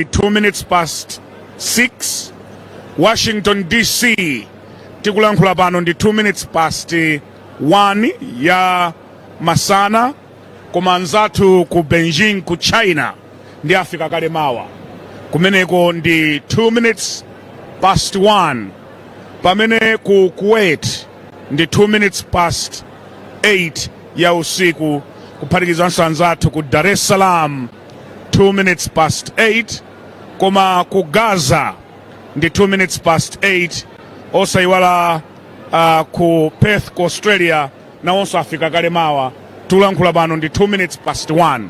6:02. Washington DC tikulankhula pano ndi 1:02 ya masana, koma anzathu ku Beijing ku China ndi afika kale mawa. Kumeneko ndi 1:02, pamene ku Kuwait ndi 8:02 ya usiku, kuphatikizanso anzathu ku Dar es Salaam 8:02, koma ku Gaza ndi 8:02. Osayiwala ku Perth ku Australia nawonso afika kale mawa. Tikulankhula pano ndi 1:02.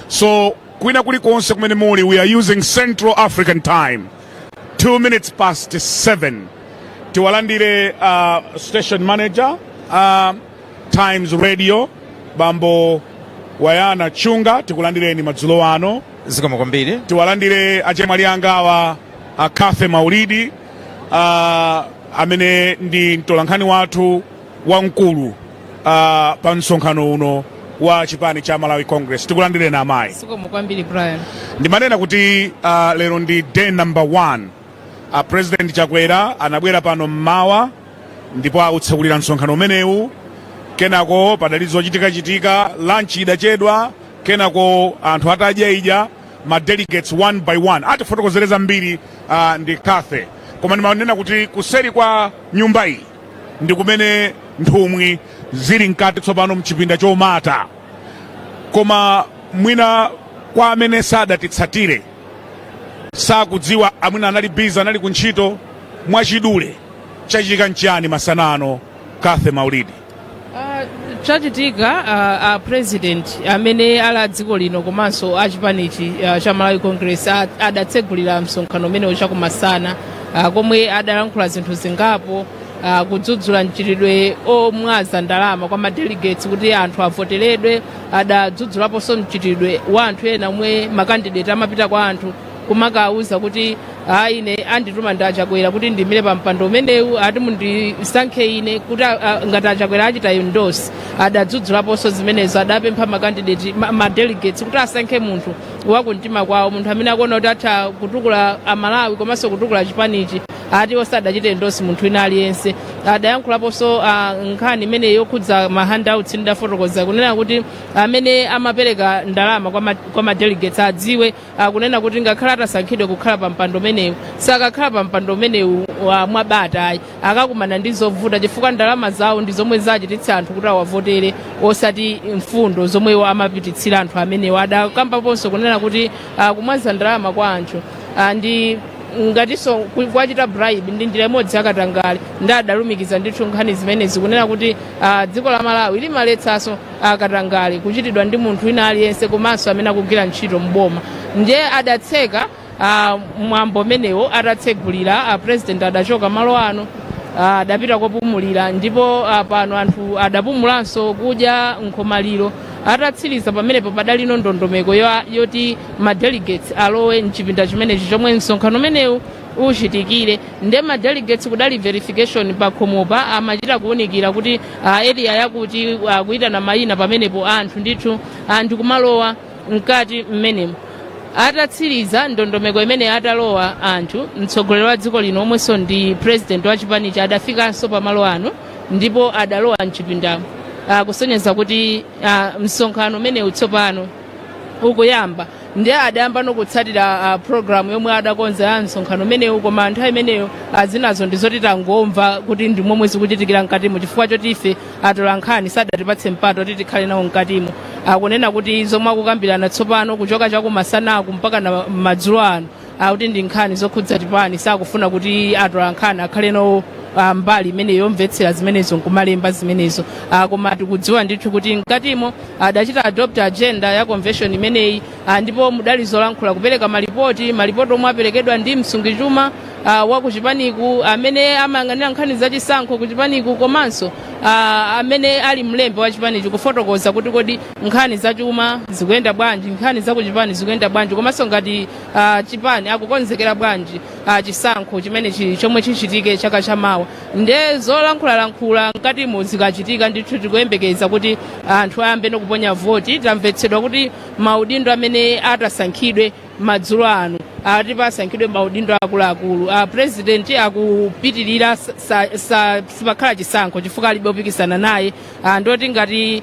So kwina kulikonse kumene muli, we are using Central African Time, 7:02. Tiwalandire station manager Times Radio, Bambo Wayana Chunga, tikulandireni madzulo ano. Zikomo kwambiri. Tiwalandire achemwali angawa, a Cathy Maulidi, amene ndi mtolankhani wathu wamkulu pa msonkhano uno wa chipani cha Malawi Congress. Tikulandireni, amayi. Zikomo kwambiri, Brian. Ndimanena kuti lero ndi day number 1. President Chakwera anabwera pano mmawa ndipo autsekulira msonkhano umenewu. Kenako padali zochitikachitika, lunch idachedwa. Kenako anthu atadya ija, ma delegates one by one atifotokozereza mbiri ndi Cathy. Koma ndimanena kuti kuseri kwa nyumba iyi ndi kumene nthumwi zili mkati tsopano mchipinda chomata. Koma mwina kwa amene sadatitsatire, sakudziwa, amwina anali busy, anali kuntchito, mwachidule chachitika nchiyani masanano, Cathy Maulidi? Chachitika, president amene ali a dziko lino komanso achipanichi cha Malawi Congress adatsegulira msonkhano umenewu chakumasana, komwe adalankhula zinthu zingapo, kudzudzula mchitidwe omwaza ndalama kwa madelegates kuti anthu avoteredwe. Adadzudzulaponso mchitidwe wa anthu ena omwe makandidate amapita kwa anthu kumakawuza kuti, "Hayi, ine andituma ndi Achakwera kuti ndimire pa mpando umenewu, ati mundisankhe ine kuti ngati Achakwera achita endorse." Adadzudzulaponso zimenezo. Adapempha makandidate, madelegates kuti asankhe munthu wakumtima kwawo, munthu amene akuona kuti atha kutukula Amalawi komanso kutukula chipanichi, ati osadachita endorse munthu wina aliyense. Adayankhulaponso nkhani imene yokhudza ma handouts. Ndidafotokoza kunena kuti amene amapereka ndalama kwa madelegates adziwe kunena kuti ngakhale atasankhidwe kukhala pa mpando umenewu, sakakhala pa mpando umenewu mwabata ayi, akakumana ndi zovuta, chifukwa ndalama zawo ndi zomwe zachititsa anthu kuti awavotere, osati mfundo zomwe iwo amapititsira anthu amenewo. Adakambaponso kunena kuti kumwaza ndalama kwa anthu ndi ngatinso kwachita bribe, ndi njira imodzi yakatangale. Ndi adalumikiza ndithu nkhani zimenezi kunena kuti dziko la Malawi limaletsanso katangale kuchitidwa ndi munthu wina aliyense komanso amene akugwira ntchito mboma. Ndiye adatseka mwambo umenewo. Atatsegulira, president adachoka malo ano, adapita kopumulira, ndipo pano anthu adapumulanso kudya nkhomaliro. Atatsiriza pamenepo, padalino ndondomeko yoti madelegates alowe mchipinda chimenechi chomwe msonkhano umenewu uchitikire. Nde madelegates kudali verification pakhomopa, amachita kuwunikira kuti area yakuti, kuyitana mayina pamenepo anthu ndithu, anthu kumalowa mkati mmenemo. Atatsiriza ndondomeko imene, atalowa anthu, mtsogoleri wa dziko lino omwenso ndi president wa chipanichi adafikanso pamalo ano ndipo adalowa mchipindamo, kusonyeza kuti msonkhano umenewu tsopano ukuyamba. Ndiye adayamba nokutsatira program yomwe adakonza ya msonkhano umenewu. Koma nthawi imeneyo zinazo ndizoti tangomva kuti ndi momwe zikuchitikira mkatimo, chifukwa choti ife atola nkhani sadatipatse mpato kuti tikhale nawo mkatimo. Akunena kuti zomwe akukambirana tsopano kuchoka chakumasanaku mpaka na madzulo ano akuti ndi nkhani zokhudza chipani. Sakufuna kuti atola nkhani akhale nawo mbali imene yomvetsera zimenezo nkumalemba zimenezo. Koma tikudziwa ndithu kuti mkatimo adachita adopt agenda ya convention imeneyi, ndipo mudali zolankhula, kupereka malipoti, malipoti omwe aperekedwa ndi msungichuma wa kuchipaniku, amene amayang'anira nkhani zachisankho kuchipaniku, komanso amene ali mlembi wa chipanichi, kufotokoza kuti kodi nkhani zachuma zikuyenda bwanji, nkhani zakuchipani zikuyenda bwanji, komanso ngati chipani akukonzekera bwanji chisankho chimene chomwe chichitike chaka chamawa. Nde zolankhulalankhula mkatimo zikachitika ndithu, tikuyembekeza kuti anthu ayambe nokuponya voti. Tamvetsedwa kuti maudindo amene atasankhidwe madzulo ano Ati pasankhidwe maudindo akuluakulu. President akupitirira, sipakhala chisankho chifukwa alibe opikisana naye. Ndoti ngati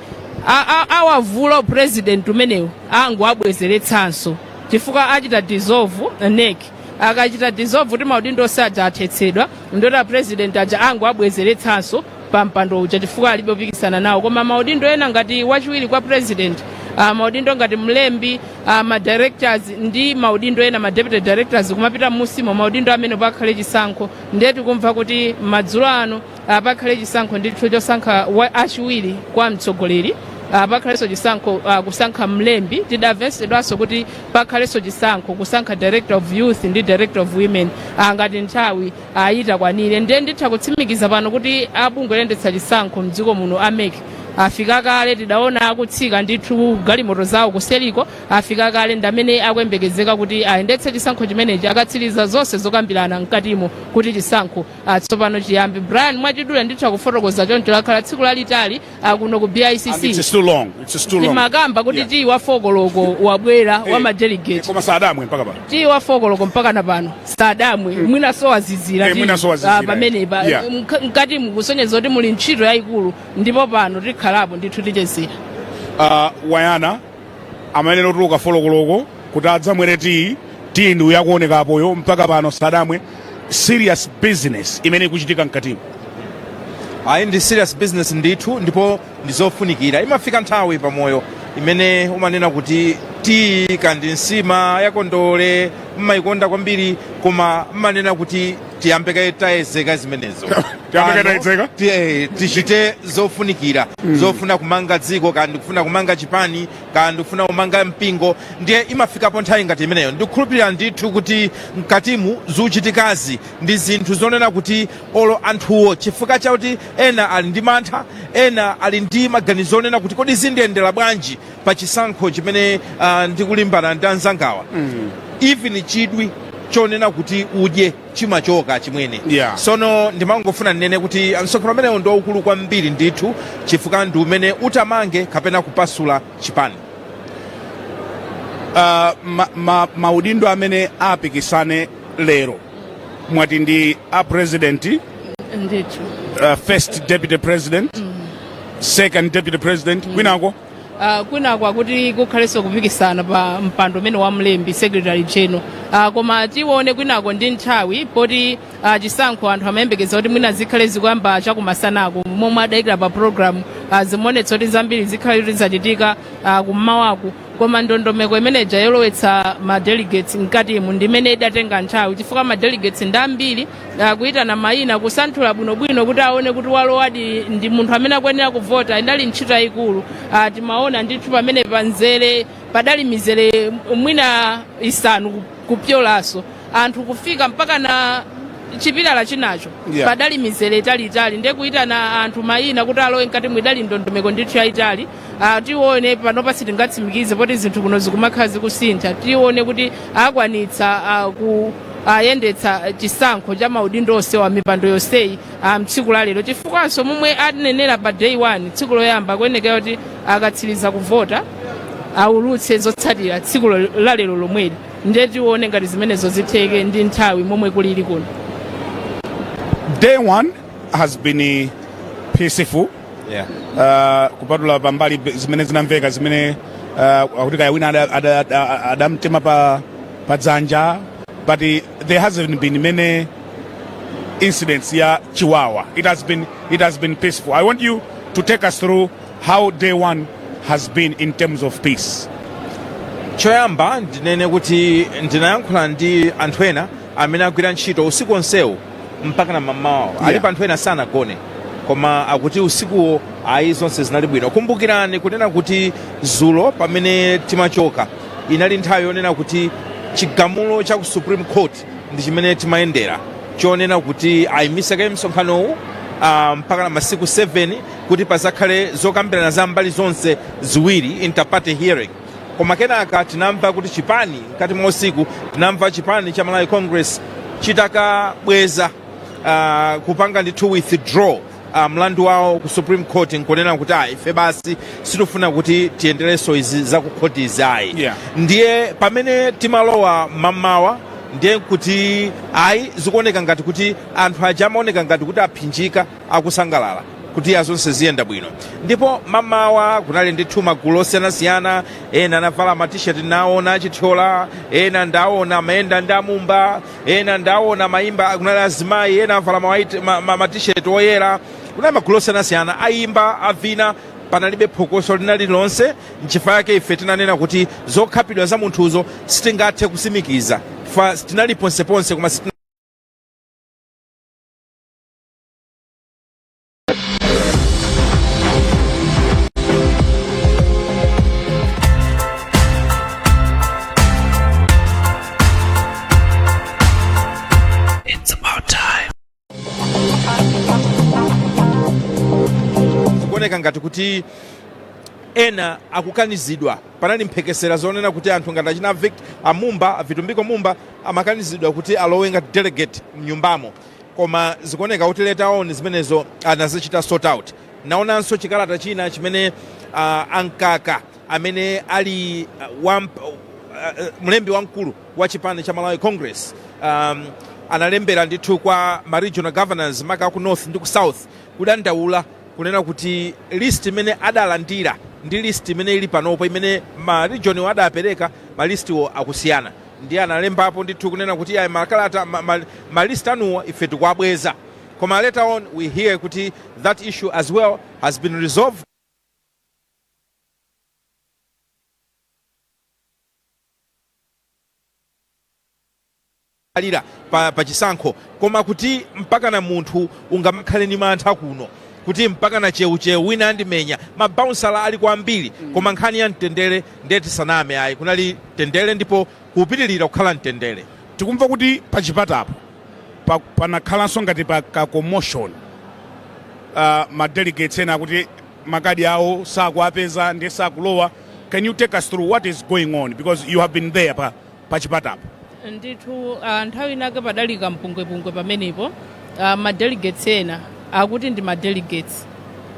awavula president umenewu, angoabwezeretsanso chifukwa achita dissolve NEC. Akachita dissolve kuti maudindo onse aja athetsedwa, ndoti a president aja angoabwezeretsanso pa mpando uja chifukwa alibe opikisana nawo. Koma maudindo ena ngati wachiwiri kwa president, maudindo ngati mlembi, ma directors ndi maudindo ena, ma deputy directors kumapita musimo, maudindo amene pakhale chisankho. Ndiye tikumva kuti madzulo ano pakhale chisankho ndithu chosankha achiwiri kwa mtsogoleri. Pakhalenso chisankho kusankha mlembi. Tidamvetsedwanso kuti pakhalenso chisankho kusankha director of youth ndi director of women, ngati nthawi itakwanire. Ndiye nditha kutsimikiza pano kuti abungwe loyendetsa chisankho mdziko muno, a MEC, afika kale. Tidaona akutsika ndithu galimoto zawo kuseliko. Afika kale, ndamene akuyembekezeka kuti ayendetse chisankho chimenechi akatsiriza zonse zokambirana mkatimo kuti chisankho tsopano chiyambe. Brian, mwachidule nditha kufotokoza choncho. Lakhala tsiku lalitali kuno ku And BICC. It's too long. It's too long. Timakamba kuti tiyi wa 4 koloko wabwera wa madelegate. Koma sadamwe mpaka pano. Tiyi wa 4 koloko mpaka na pano sadamwe. Mwina sowazizira. Mwina sowazizira. Pamenepa mkati mukusonyeza kuti muli ntchito yayikulu, ndipo pano tikhalapo ndithu, tichezera. Wayana amayenera kutuluka 4 koloko kuti adzamwere tiyi. Tiyi ndi uyakuonekapoyo, mpaka pano sadamwe. Serious business imene ikuchitika mkatimo. Ayi, ndi serious business ndithu, ndipo ndizofunikira. Imafika nthawi pamoyo imene umanena kuti tiyi kandi nsima yakondole mmayikonda kwambiri, koma mmanena kuti tiyambe kaye tayezeka zimenezo. Tiyambe kaye Pano, tayezeka? tichite zofunikira, zofuna kumanga dziko, kandi kufuna kumanga chipani, kandi kufuna kumanga mpingo. Ndiye imafikapo nthawi ngati imeneyo. Ndikukhulupirira ndithu kuti mkatimu zikuchitikazi ndi zinthu zonena kuti olo anthuwo, chifukwa chakuti ena ali ndi mantha, ena ali ndi maganizo onena kuti kodi zindiyendera bwanji pa chisankho chimene ndikulimbana ndi anzangawa, even chidwi chonena kuti udye chimachoka chimwene. Sono ndimangofuna ndinene kuti msonkhano umenewu ndi waukulu kwambiri ndithu, chifukwa ndi umene utamange kapena kupasula chipani. Maudindo amene apikisane lero mwati ndi a president, Ndithu. First deputy president, second deputy president, kwinako? Kwinako akuti kukhalenso kupikisana pa mpando umene wa mlembi, secretary general. Koma tione kwinako ndi nthawi, poti chisankho anthu amayembekeza kuti mwina zikhale zikuyamba chakumasanako momwe adayikira pa program. Zimaonetsa kuti zambiri zikhale kuti zachitika kummawaku, koma ndondomeko imeneja yolowetsa ma delegates mkatimu ndimene idatenga nthawi, chifukwa ma delegates ndi ambiri. Kuyitana mayina, kusanthula bwinobwino kuti aone kuti walowadi ndi munthu amene akuyenera kuvota, inali ntchito yayikulu. Timaona ndithu pamene panzere padali mizere mwina isanu kupyolaso, anthu kufika mpaka na chipilala chinacho. Padali mizere italiitali, ndiye kuyitana anthu mayina kuti alowe mkati mwidali ndondomeko ndithu yayitali. Tione, panopa sitingatsimikize poti zinthu kuno zikumakhala zikusintha. Tione kuti akwanitsa ku ayendetsa chisankho cha maudindo onsewa, mipando yonseyi, mtsiku la lero, chifukwanso momwe anenera pa day 1, tsiku loyamba, kuyenekera kuti akatsiriza kuvota aulutse zotsatira tsiku la lero lomweli. Ndiye tione ngati zimenezo zitheke ndi nthawi momwe kulili kuno. Day one has been peaceful, kupatula pambali zimene zinamveka zimene akuti kaya wina adamtema pa dzanja, but there hasn't been many incidents ya chiwawa. It has been peaceful. I want you to take us through how day one has been in terms of peace. Choyamba ndinene kuti ndinayankhula ndi anthu ena amene agwira ntchito usiku onsewu mpaka na mammawawo. Alipo anthu ena sanagone, koma akuti usikuwo ayi, zonse zinali bwino. Kumbukirani kunena kuti zulo pamene timachoka inali nthawi yonena kuti chigamulo cha ku Supreme Court ndi chimene timayendera, chonena kuti ayimise kaye msonkhanowu mpaka na masiku 7 kuti pazakhale zokambirana za mbali zonse ziwiri, interparty hearing. Koma kenaka tinamva kuti chipani, mkati mwa usiku tinamva chipani cha Malawi Congress chitakabweza, kupanga ndithu withdraw mlandu wawo ku Supreme Court, nkunena kuti ayi, ife basi sitifuna kuti tiyenderenso izi za ku khoti izi ayi. Ndiye pamene timalowa mammawa Ndiye kuti ayi, zikuoneka ngati kuti anthu aja amaoneka ngati kuti aphinjika, akusangalala kuti ya, zonse ziyenda bwino. Ndipo mamawa kunali ndithu magulu osiyanasiyana. Ena anavala matisheti, naona achithyola, ena ndaona amayenda ndi amumba, ena ndaona mayimba, kunali azimayi ena avala matisheti oyera. Kunali magulu osiyanasiyana ayimba, avina, panalibe phokoso lina lililonse. Nchifukwa yake ife tinanena kuti zokhapidwa za munthuzo sitingathe kusimikiza, fa tinali ponseponse, koma sitina Zikuoneka ngati kuti ena akukanizidwa. Panali mphekesera zonena kuti anthu ngati achina Amumba, Vitumbiko Mumba, amakanizidwa kuti alowe ngati delegate mnyumbamo, koma zikuoneka kuti later on zimenezo anazichita sort out. Naonanso chikalata china chimene ankaka amene ali mlembi wamkulu wa chipani cha Malawi Congress analembera ndithu kwa ma regional governors, maka ku north ndi ku south, kudandaula kunena kuti list imene adalandira ndi list imene ili panopo, imene ma region adapereka, ma list wo akusiyana. Ndiye analembapo ndithu kunena kuti ayi, makalata ma list anuwa ife tikuabweza. Koma later on we hear kuti that issue as well has been resolved. Alira pa chisankho, koma kuti mpakana munthu ungamakhale ndi mantha kuno kuti mpakana cheucheu wina andimenya, mabaunsala ali kwambiri. Koma nkhani ya mtendere, ndiye tisaname ayi, kunali mtendere ndipo kupitirira kukhala mtendere. Tikumva kuti pachipatapo panakhalanso ngati pa ka commotion, ma delegates ena akuti makadi awo sakuapeza, ndiye sakulowa. Can you take us through what is going on, because you have been there pachipatapo? Ndithu, nthawi inake padali kampungwepungwe pamenepo. Ma delegates ena akuti ndi ma delegates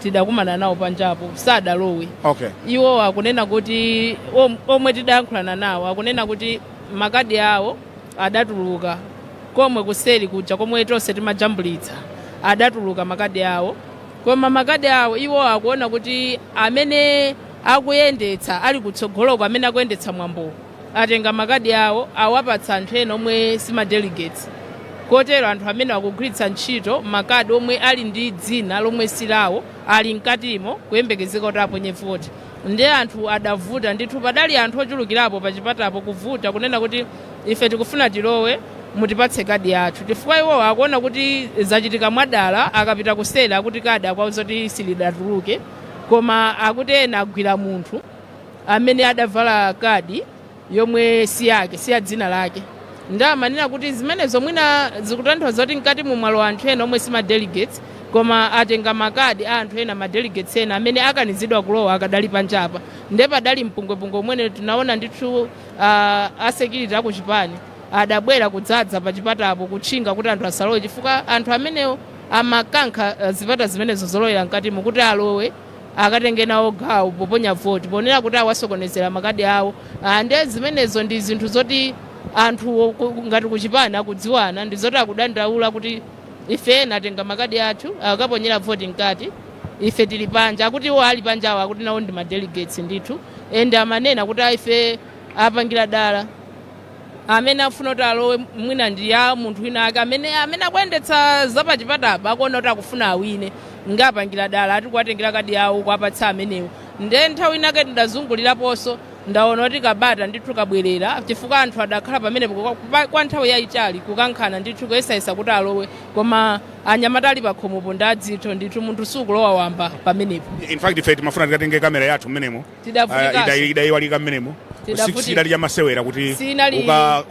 tidakumana nawo panjapo sadalowe. Iwo akunena kuti omwe tidayankhulana nawo akunena kuti makadi awo adatuluka komwe kuseri kuja komwe tonse timajambulitsa, adatuluka makadi awo, koma makadi awo iwo akuona kuti amene akuyendetsa ali kutsogoloko, amene akuyendetsa mwambowo, atenga makadi awo awapatsa anthu ena omwe si ma delegates, kotero anthu amene akugwiritsa ntchito makadi omwe ali ndi dzina lomwe si lawo ali mkatimo kuyembekezeka kuti aponye voti. Ndiye anthu adavuta ndithu, padali anthu ochulukirapo pachipatapo kuvuta kunena kuti ife tikufuna tilowe, mutipatse kadi yathu, chifukwa iwo akuona kuti zachitika mwadala. Akapita kuseri akuti kadi akuwauza kuti silidatuluke, koma akuti ena agwira munthu amene adavala kadi yomwe si yake, si ya dzina lake. Ndi amanena kuti zimenezo mwina zikutanthauza kuti mkati mumwalo anthu ena omwe si ma delegates, koma atenga makadi a anthu ena, ma delegates ena amene akanizidwa kulowa akadali panjapa. Ndiye padali mpungwepungwe umene tinaona ndithu, a security akuchipani adabwera kudzadza pachipatapo kutchinga kuti anthu asalowe, chifukwa anthu amenewo amakankha zipata zimenezo zolowera mkatimo kuti alowe akatenge nawo gawo poponya voti, ponena kuti awasokonezera makadi awo. Ndiye zimenezo ndi zinthu zoti anthu ngati kuchipani akudziwana, ndi zoti akudandaula kuti ife ena atenga makadi athu akaponyera voti mkati, ife tili panja. Akuti iwo ali panjawo akuti nawo ndi ma delegates ndithu, and amanena kuti ife apangira dala, amene afuna kuti alowe mwina ndi ya munthu wina ake amene akuyendetsa zapachipatapa, akuona kuti akufuna awine, ngapangira dala ati kuwatengera kadi yawo kuwapatsa amenewo. Ndiye nthawi inake ndidazunguliraponso, ndaona kuti kabata ndithu kabwerera, chifukwa anthu adakhala pamenepo kwa nthawi yayitali kukankhana ndithu, kuyesayesa kuti alowe, koma anyamata ali pakhomopo ndi adzitho ndithu, munthu sukulowa wamba pamenepo. In fact, ife timafuna tikatenge kamera yathu mmenemo. Tidavutikanso. Idayiwalika mmenemo. Tidavutika. Sidali chamasewera kuti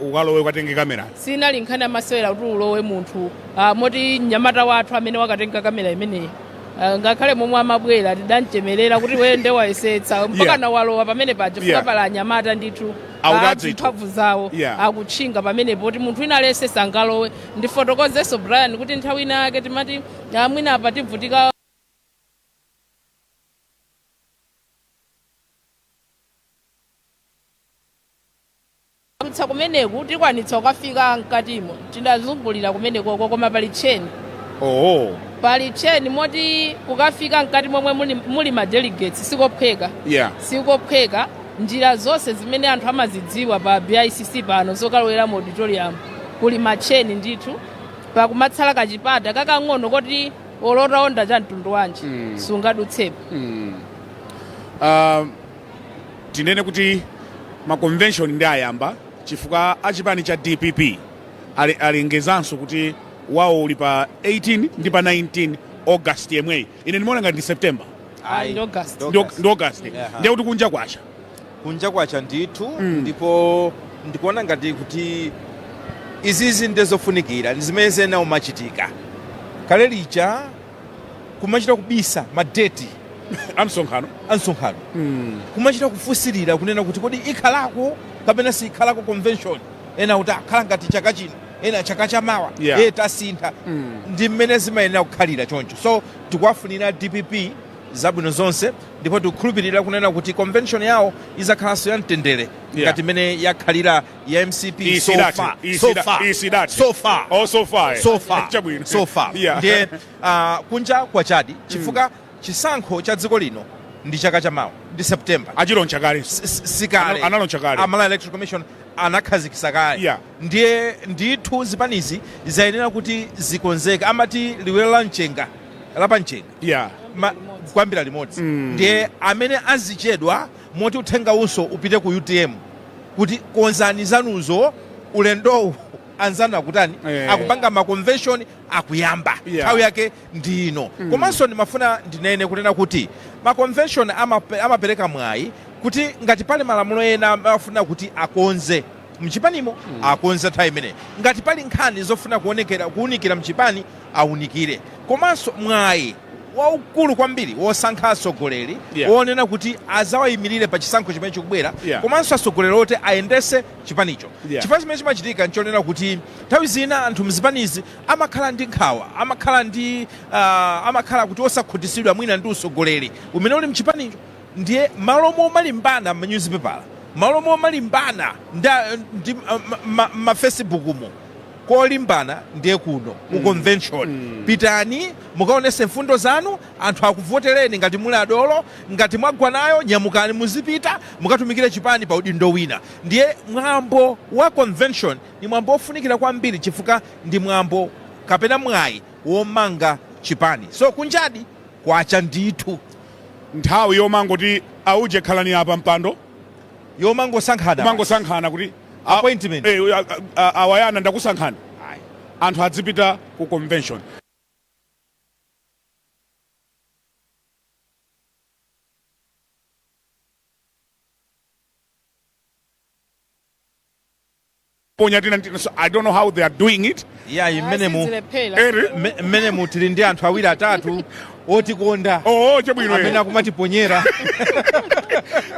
ukalowe ukatenge kamera. Sinali nkhani yamasewera kuti ulowe munthu, moti mnyamata wathu amene wakatenga kamera imeneyi, ngakhale momwe amabwera tidamchemerera kuti we nde wayesetsa mpaka na walowa pamene paja, chifukwa pala anyamata ndithu Akuti adzitho. mphamvu zawo akutchinga pamenepo kuti munthu wina aliyense sangalowe. Ndifotokozenso Brian kuti nthawi ina yake timati mwina apa tivutika Tikadutsa kumeneku tikwanitsa kukafika mkatimo. Tidazungulira kumenekoko koma pali tcheni. Oh. Pali tcheni moti kukafika mkati momwe muli ma delegates sikophweka. Sikophweka. Njira zonse zimene anthu amazidziwa pa BICC pano zokalowera mu auditorium kuli matcheni ndithu. Pakumatsala kachipata kakang'ono koti olo utaonda cha mtundu wanji sungadutsepo. Tinene kuti ma convention ndi ayamba chifukwa achipani cha DPP alengezanso kuti wawo uli pa 18 ndi pa 19 August yemweyi. Ine ndimaona ngati ndi September. Ayi, Ndi August. Ndi August. Ndiye kuti kunja kwacha. Kunja kwacha ndithu. Ndipo ndikuona ngati kuti izizi ndizofunikira, ndi zimene zena umachitika kale lija, kumachita kubisa madeti amsonkhano. Amsonkhano, kumachita kufunsirira kunena kuti kodi ikhalako kapena sikhalako convention, ena kuti akhala ngati chaka chino, ena chaka chamawa, tasintha. Ndi mmene zimayenera kukhalira choncho. So tikuwafunira DPP zabwino zonse ndipo tikukhulupirira kunena kuti convention yawo izakhalanso ya mtendere ngati mmene yakhalira ya MCP so far. So far. Isidati. So far. Oh, so far. So far. Chabwino. So far. Ndiye kunja kwachadi chifukwa chisankho cha dziko lino ndi chaka chamawa, ndi September. Achilauncha kale. Sikale. Analauncha kale. A Malawi Electoral Commission anakhazikitsa kale. Ndiye ndithu zipanizi zayenera kuti zikonzeke. Amati liwiro la mchenga, lapamchenga kuyambira limodzi. Ndiye amene azichedwa, moti uthenga unso upite ku UTM kuti konzani zanuzo, ulendowu anzanu akutani? Akupanga ma convention, akuyamba. Nthawi yake ndi ino. Komanso ndimafuna ndinene kunena kuti ma convention amapereka mwayi kuti ngati pali malamulo ena amafuna kuti akonze mchipanimo, akonze nthawi imeneyi. Ngati pali nkhani zofuna kuwunikira mchipani, awunikire. Komanso mwayi waukulu kwambiri wosankha atsogoleri wonena kuti azawayimirire pa chisankho chimene chikubwera, komanso atsogoleri oti ayendese chipanicho. Chifukwa chimene chimachitika nchonena kuti nthawi zina anthu mzipanizi amakhala ndi nkhawa, amakhala kuti osakhutitsidwa mwina ndi utsogoleri umene uli mchipanicho. Ndiye malo momalimbana m'manyuzipepala, malo momalimbana ndi ma Facebook mu, kolimbana ndiye kuno ku convention. Pitani mukaonese mfundo zanu, anthu akuvotereni ngati muli adolo. Ngati mwagwa nayo, nyamukani muzipita mukatumikire chipani pa udindo wina. Ndiye mwambo wa convention ni mwambo wofunikira kwambiri chifukwa ndi mwambo kapena mwayi womanga chipani. So kunjadi kwacha ndithu. Nthawi yomangoti auje khalani apa mpando, yomangosankhana, kumangosankhana kuti Appointment. Awayana ndakusankhani. Anthu adzipita ku convention. Ponya tina tina. So I don't know how they are doing it. Yayi, mmenemu Sizilephera. Eri. Mmenemu tili ndi anthu awiri atatu otikonda Oh, chabwino. amene akumatiponyera.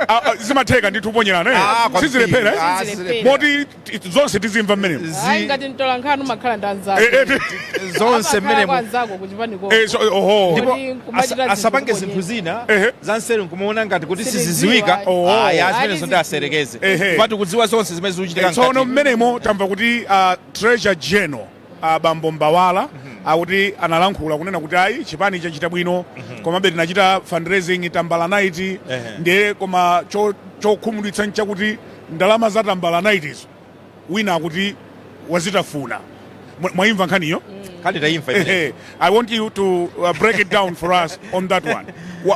Ah, ah, zimatheka ndithu kuponyerana, eh? Ah, kwambiri. Sizilephera, eh? Ah, Sizilephera. Moti zonse tizimva mmenemu. Ayi, ngati mtolankhani umakhala ndi anzako. Zonse Amakhala mmenemu. kwa anzako kuchipaniko. So, oho. Ndipo Kodi nkumachita zinthu asapange kuponyera. zinthu zina zanseri nkumaona ngati kuti Sizidziwa. sizidziwika. Oh. Aya, Ati zimenezo ndi aserekeze. Pati kudziwa zonse zimene zikuchitika Tsono mkati. mmenemo tamva kuti treasurer general, bambo Mbawala, akuti analankhula kunena kuti ayi, chipani chachita bwino, komabe tinachita fundraising tambala night. Ndiye koma chokhumudwitsa nchakuti ndalama za tambala night izo wina akuti wazitafuna. Mwayimva nkhaniyo? Nkhani tayimva imeneyo. Ehe. I want you to break it down for us on that one.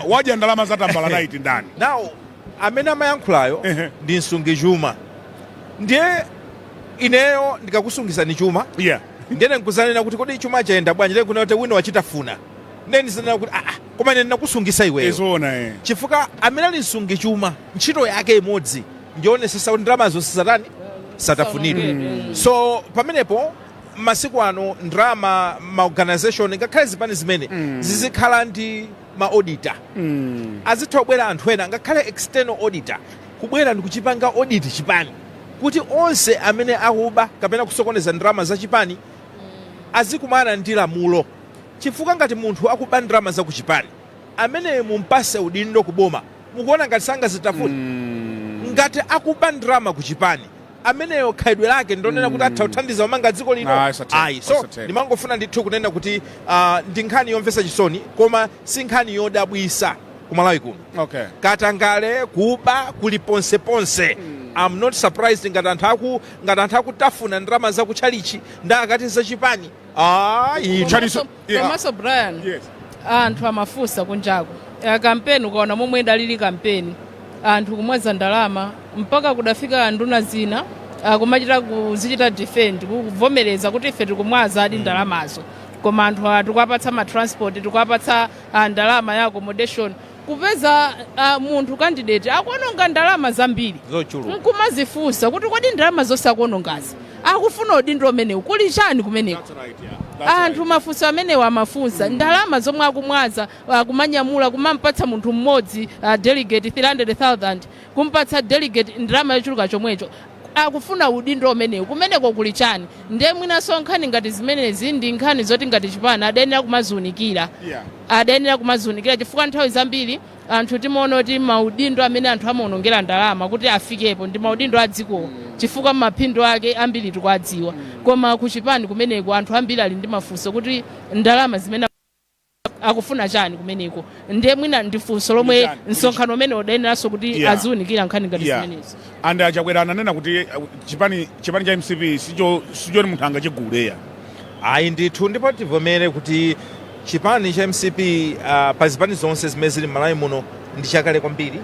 Wadya ndalama za tambala night ndani? Now, amene amayankhulayo ndi msungichuma. Ndiye ineyo ndikakusungizani chuma, ndiyene nkuzanena kuti kodi chuma chayenda bwanji, ndiye kunena kuti wina wachitafuna, ndiye ndizanena kuti ah, koma ine ndinakusungisa iweyo. Izona, eh. Chifukwa amene ali msungichuma ntchito yake imodzi ndionetsetsa kuti ndalamazo sisatani, satafunidwe. So pamenepo masiku ano ndalama, maorganization, ngakhale zipani zimene zizikhala ndi ma auditor, azitha kubwera anthu ena, ngakhale external auditor, kubwera ndikuchipanga audit chipani kuti onse amene akuba kapena kusokoneza ndalama za chipani azikumana ndi lamulo. Chifukwa ngati munthu akuba ndalama za kuchipani, amene mumpase udindo kuboma, mukuona ngati sangazitafune? Ngati akuba ndalama kuchipani, Ameneyo khalidwe lake ndonena kuti atha kuthandiza kumanga dziko lino? Ayi, satheka, Ayi. So osatheka. ndimangofuna ndithu kunena kuti ndi nkhani yomvetsa chisoni, koma si nkhani yodabwisa ku Malawi kuno. Katangale, kuba kuli ponseponse. I'm not surprised ngati anthu akutafuna ndalama za kutchalichi ndi akati zachipani. Ayi. Komanso Brian, Yes. anthu amafunsa kunjako. Kampeni, ukaona momwe idalili kampeni, anthu kumwaza ndalama mpaka kudafika nduna zina kumachita kuzichita defend, kuvomereza kuti ife tikumwaza adi ndalamazo, koma anthu tikuwapatsa ma transport, tikuwapatsa ndalama ya accommodation. Kupeza munthu candidate akuononga ndalama zambiri, zochuluka, nkumazifunsa kuti kodi ndalama zonse akuonongazi akufuna udindo umenewu, kuli chani kumeneko? That's right, yeah. That's Anthu right. mafunso amenewo amafunsa. Ndalama zomwe akumwaza, kumanyamula, kumampatsa munthu mmodzi, delegate 300,000, kumpatsa delegate ndalama yochuluka chomwecho, akufuna udindo umenewu, kumeneko kuli chani? Ndiye mwinanso nkhani ngati zimenezi ndi nkhani zoti ngati chipani adayenera kumaziunikira. Adayenera kumaziunikira chifukwa nthawi zambiri anthu timaona kuti maudindo amene anthu amaonongera ndalama kuti afikepo ndi maudindo a dzikowo, chifukwa maphindu ake ambiri tikuwadziwa. Koma kuchipani kumeneko anthu ambiri ali ndi mafunso kuti ndalama zimene akufuna chani kumeneko? Ndiye mwina ndi funso lomwe Ndi chani? msonkhano umene udayeneranso kuti aziunikira nkhani ngati zimenezo. And Achakwera ananena kuti chipani cha MCP sichoti munthu angachiguleya. Ayi ndithu, ndipo tivomere kuti chipani cha MCP, pa zipani zonse zimene zili m'Malawi muno, ndi chakale kwambiri,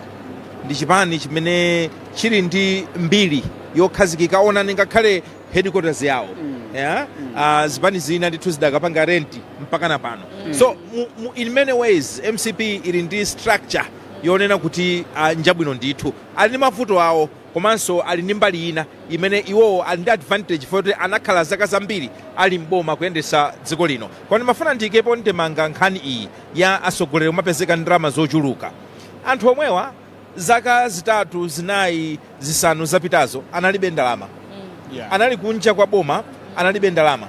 ndi chipani chimene chili ndi mbiri yokhazikika. Onani ngakhale headquarters yawo, yeah? Zipani zina ndithu zidakapanga renti mpaka na pano. So in many ways MCP ili ndi structure yonena kuti njabwino ndithu. Ali ndi mavuto awo, komanso ali ndi mbali ina imene iwowo ali ndi advantage poti anakhala zaka zambiri ali mboma kuyendesa dziko lino. Koma ndimafuna ndiyikepo ndemanga nkhani iyi ya atsogoleri kumapezeka ndalama zochuluka. Anthu omwewa zaka 3, 4, 5 zapitazo analibe ndalama. Anali kunja kwa boma, analibe ndalama.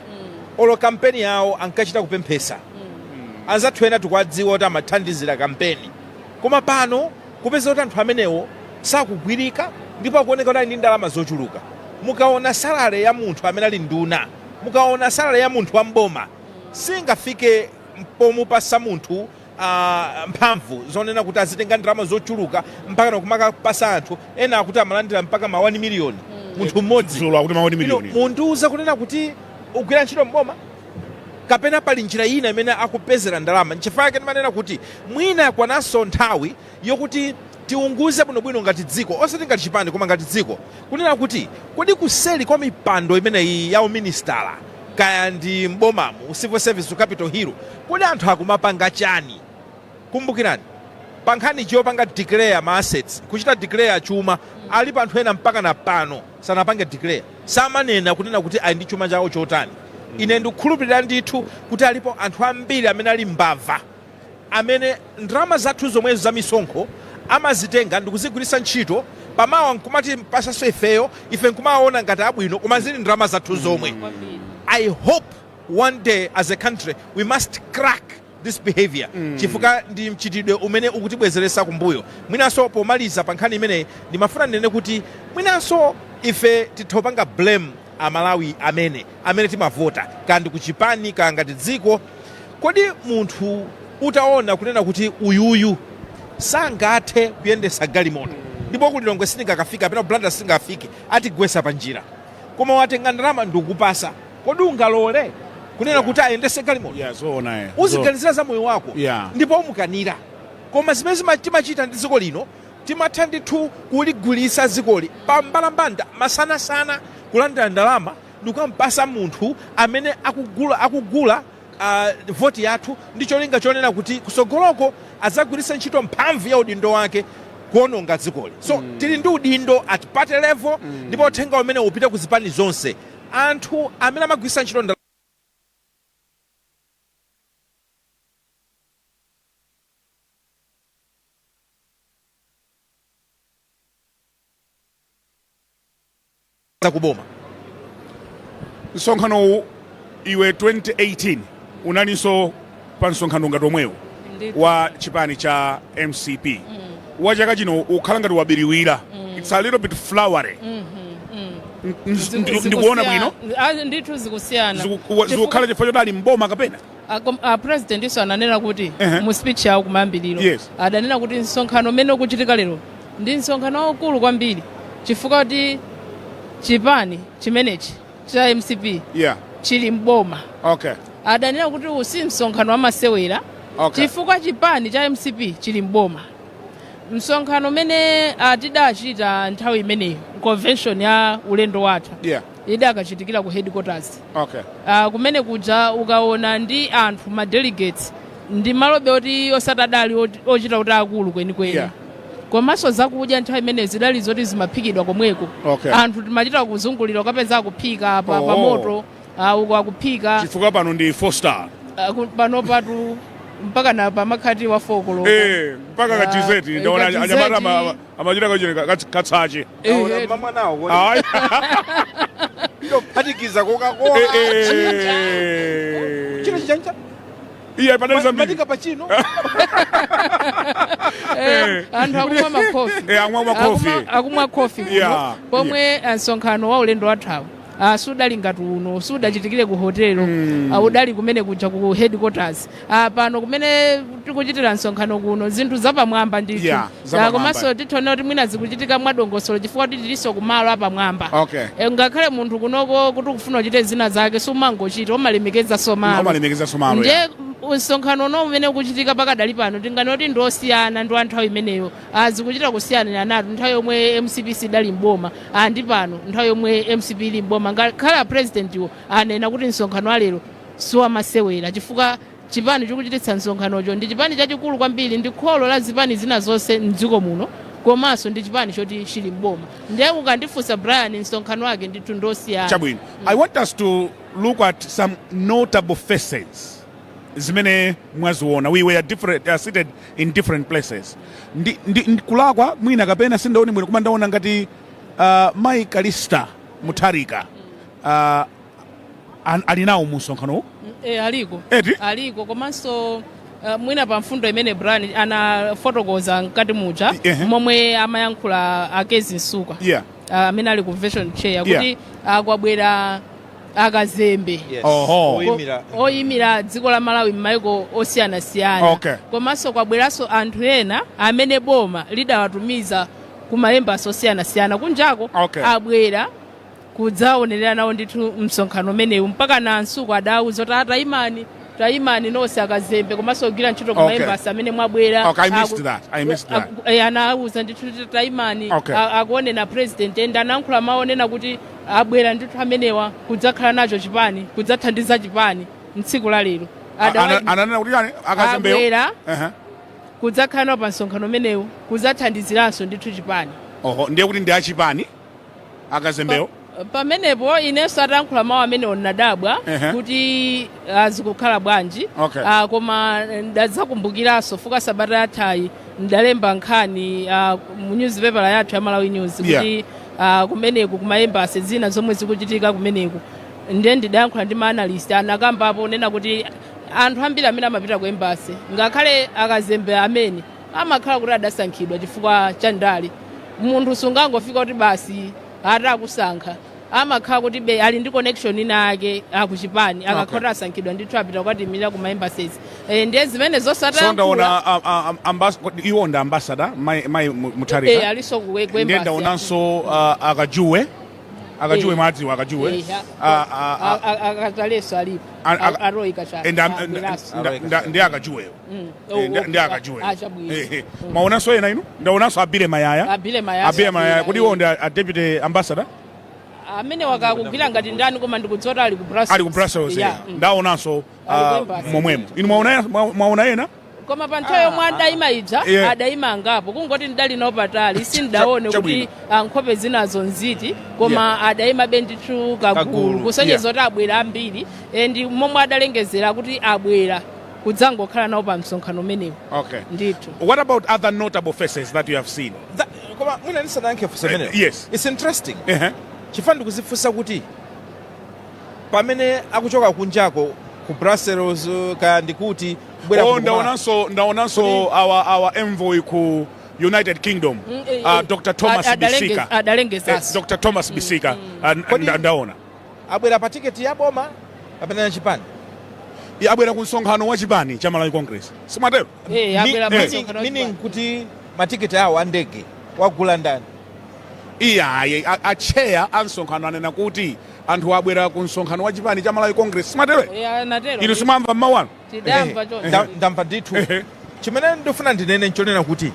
Olo kampeni yawo ankachita kupemphesa. Anzathu ena tikuwadziwa kuti amathandizira kampeni, koma pano kupeza kuti anthu amenewo sakugwirika ndipo akuoneka kuti ali ndi ndalama zochuluka. Mukaona salary ya munthu amene ali nduna, mukaona salary ya munthu wa mboma, singafike pomupasa munthu mphamvu zonena kuti azitenga ndalama zochuluka mpaka kumakapasa anthu ena akuti amalandira mpaka ma 1 miliyoni munthu mmodzi. Dzulo akuti ma 1 Ino, miliyoni. Mundiuza kunena kuti ugwira ntchito mboma kapena pali njira ina imene akupezera ndalama? Nchifukwa chake ndimanena kuti mwina yakwananso nthawi yokuti tiunguze bwinobwino ngati dziko, osati ngati chipani koma ngati dziko, kunena kuti kodi kuseli kwa mipando imeneyi ya uministala, kaya ndi mbomamu, civil service, ku Capitol Hill, kodi anthu akumapanga chani? Kumbukirani pa nkhani chiyopanga declare ma assets, kuchita declare chuma, alipo anthu ena mpaka na pano sanapange declare, samanena kunena kuti ali ndi chuma chawo chotani. Ine ndikukhulupirira ndithu kuti alipo anthu ambiri amene ali mbava, amene ndalama zathu zomwezo za misonkho amazitenga ndikuzigwiritsa ntchito, pamawa nkumati mpasaso ifeyo, ife nkumaona ngati abwino, koma zili ndalama zathu zomwe. I hope one day as a country we must crack this behavior, chifukwa ndi mchitidwe umene ukutibwezeresa kumbuyo. Mwinanso pomaliza pa nkhani imeneyi, ndimafuna ndinene kuti mwinanso ife titha kupanga blame Amalawi amene timavota, kandi kuchipani kaya ngati dziko. Kodi munthu utaona kunena kuti uyuyu sangathe kuyendesa galimoto, ndipo kulilongwe sindingakafika kapena Blantyre sindingakafike, atigwesa pa njira, koma watenga ndalama ndikupasa, kodi ungalole kunena kuti ayendese galimoto? Yeah, zoona, eh. Uziganizira za moyo wako ndipo umukanira. Koma zimene timachita ndi dziko lino, timatha ndithu kuligulisa dzikoli pa mbalambanda, masanasana, kulandira ndalama ndikukampasa munthu amene akugula voti yathu ndi cholinga chonena kuti kusogoloko adzagwiritsa ntchito mphamvu ya udindo wake kuononga dzikoli. So tili ndi udindo at party level, ndipo uthenga umene upite ku zipani zonse, anthu amene amagwiritsa ntchito ndalama zakuboma. Msonkhano uwu, iwe 2018 unalinso pa msonkhano ngati omwewu wa chipani cha MCP. Wa chaka chino ukhala ngati wabiriwira, it's a little bit flowery. Ndikuona bwino? Ndithu zikusiyana. Zikukhala chifukwa choti ali mboma kapena? A president iso ananena kuti mu speech yawo kumayambiriro adanena kuti msonkhano umene ukuchitika lero ndi msonkhano waukulu kwambiri chifukwa kuti chipani chimenechi cha MCP chili mboma. Adanena kuti uwu si msonkhano wamasewera chifukwa chipani cha MCP chili mboma. Msonkhano umene tidachita nthawi imeneyo, convention ya ulendo watha, idakachitikira ku headquarters. Kumene kuja ukaona ndi anthu, ma delegates, ndi malobe oti osati adali ochita kuti akulu kwenikweni. Komanso zakudya nthawi imene zidali zoti zimaphikidwa komweko. Anthu timachita kuzungulira, ukapeza akuphika pa, pa moto, uko akuphika. Chifukwa pano ndi four star. Pano patu mpaka na pamakhati wa 4 koloko. Mpaka ka dessert. Ndaona ka anyamata dessert. Amachita kachine katsache. Mamwanawo Ayi. Phatikiza Coca-Cola. Chino chichancha. Iye padali zambiri. Matika pachino. Anthu akumwa makhofi. Akumwa makhofi. Akumwa khofi kuno, pomwe msonkhano wa ulendo wathawu sudali ngati uno, sudachitikire ku hotelo, udali kumene kuja ku headquarters. Pano kumene tikuchitira msonkhano kuno zinthu zapamwamba ndithu. Yeah, zapamwamba. Komanso tithione kuti mwina zikuchitika mwadongosolo chifukwa kuti tilinso kumalo apamwamba. Ngakhale munthu kunoko kuti ukufuna uchite zina zake sumangochita, umalemekeza somalo. Umalemekeza somalo. Ndiye msonkhano uno umene ukuchitika pakadali pano tinganoti ndi osiyana ndi wa nthawi imeneyo. Zikuchita kusiyana natu nthawi yomwe MCP sidali mboma, ndi pano nthawi yomwe MCP ili mboma. Ngakhale a president anena kuti msonkhano wa lero siwamasewera chifukwa chipani chikuchititsa msonkhanocho ndi chipani chachikulu kwambiri, ndi kholo la zipani zina zonse mdziko muno, komanso ndi chipani choti chili mboma. Ndiye ukandifunsa Brian, msonkhano wake ndithu ndosiyana. Chabwino, I want us to look at some notable faces zimene mwaziona. We were different, seated in different places. Ndi kulakwa mwina kapena sindaone bwino, koma ndaona ngati Mai Kalista Mutharika ali nawo mu msonkhanowu. Aliko. Eti? Aliko, komanso mwina pa mfundo imene Brian anafotokoza mkati muja, momwe amayankhula a Kezzie Msukwa, amene ali convention chair, kuti kwabwera akazembe Oyimira. Oyimira dziko la Malawi m'mayiko osiyanasiyana. Komanso kwabweranso anthu ena amene boma lidawatumiza ku ma embassy osiyanasiyana kunjako. Abwera kudzaonerera nawo ndithu msonkhano umenewu, mpaka na Msukwa adawuza kuti atayimani, tayimani nonse akazembe komanso kugwira ntchito ku ma embassy amene mwabwera. Okay, I missed that. I missed that. Anawuza ndithu kuti tayimani, akuonena president, and anayankhula mawu onena kuti abwera ndithu amenewa kudzakhala nacho chipani, kudzathandiza chipani mtsiku la lero. Ananena kuti yani akazembeyo? Abwera kudzakhala nawo pa msonkhano umenewu, kudzathandiziranso ndithu chipani. Oho, ndiye kuti ndi achipani akazembeyo. Pamenepo inenso atayankhula mawu amenewo ndinadabwa kuti azikukhala bwanji. Koma ndadzakumbukiranso fuka sabata yathayi ndalemba nkhani mu newspaper yathu ya Malawi News kuti kumeneku kuma embassy zina zomwe zikuchitika kumeneku, ndiye ndidayankhula ndi ma analyst, anakambapo nena kuti anthu ambiri amene amapita ku embassy, ngakhale akazembe amene amakhala kuti adasankhidwa chifukwa cha ndale, munthu sungangofika kuti basi atakusankha, amakhala kuti be ali ndi connection ina yake akuchipani, akakhala kuti asankhidwa ndithu apita kukatimirira ku ma embassies. Ndiye zimene So zosatayankhula ndaona iwo ndi ambassador mai Mutharika. Aliso ku Ndiye embassy. Ndaonanso Akajuwe, Akajuwe. Mwadziwa Akajuwe? Akachaleso alipo. A Roy Kachale abweraso. Ndi Akajuweyo. Ndi Akajuwe. Chabwino. Mwaonanso ena inu? Ndaonanso a Billy Mayaya. A Billy Mayaya. A Billy Mayaya, kuti abwera, iwo ndi a deputy ambassador. Amene wakakugwira ngati ndani, koma ndikudziwa kuti ali ku Brussels. Ali ku Brussels. Yeah. Ndaonanso Ali ku embassy. Momwemo inu mwaona ena? Koma pa nthawi yomwe adayima ija, adayima angapo, kungoti ndidali nawo patali, sindidaone kuti nkhope zinazo nziti, koma adayima be ndithu kagulu Kagulu. kusonyeza kuti abwera ambiri. Ndi momwe adalengezera kuti abwera kudzangokhala nawo pa msonkhano umenewu. Ndithu. What about other notable faces that you have seen? Koma mwina ndisanayankhe funso imeneyo, Yes. it's interesting chifukwa ndikuzifunsa kuti pamene akuchoka kunjako ku Brussels kaya ndikuti kubwera Oh, kuno ndaonanso our envoy ku United Kingdom, Dr Thomas Bisika. Adalengezanso. Dr Thomas Bisika, ndaona. Abwera pa tiketi ya boma kapena ya chipani? Abwera ku msonkhano wa chipani cha Malawi Congress, simatero? Eh, abwera pa msonkhano wa Meaning chipani. kuti matiketi awo a ndege wagula ndani? Iyayi, acheya a msonkhano anena kuti anthu abwera ku msonkhano wa chipani cha Malawi Congress, simatero? Eh, anatero. Inu simamva mmawu anu? Tidamva choncho. Ndamva ndithu. Chimene ndifuna ndinene nchonena kuti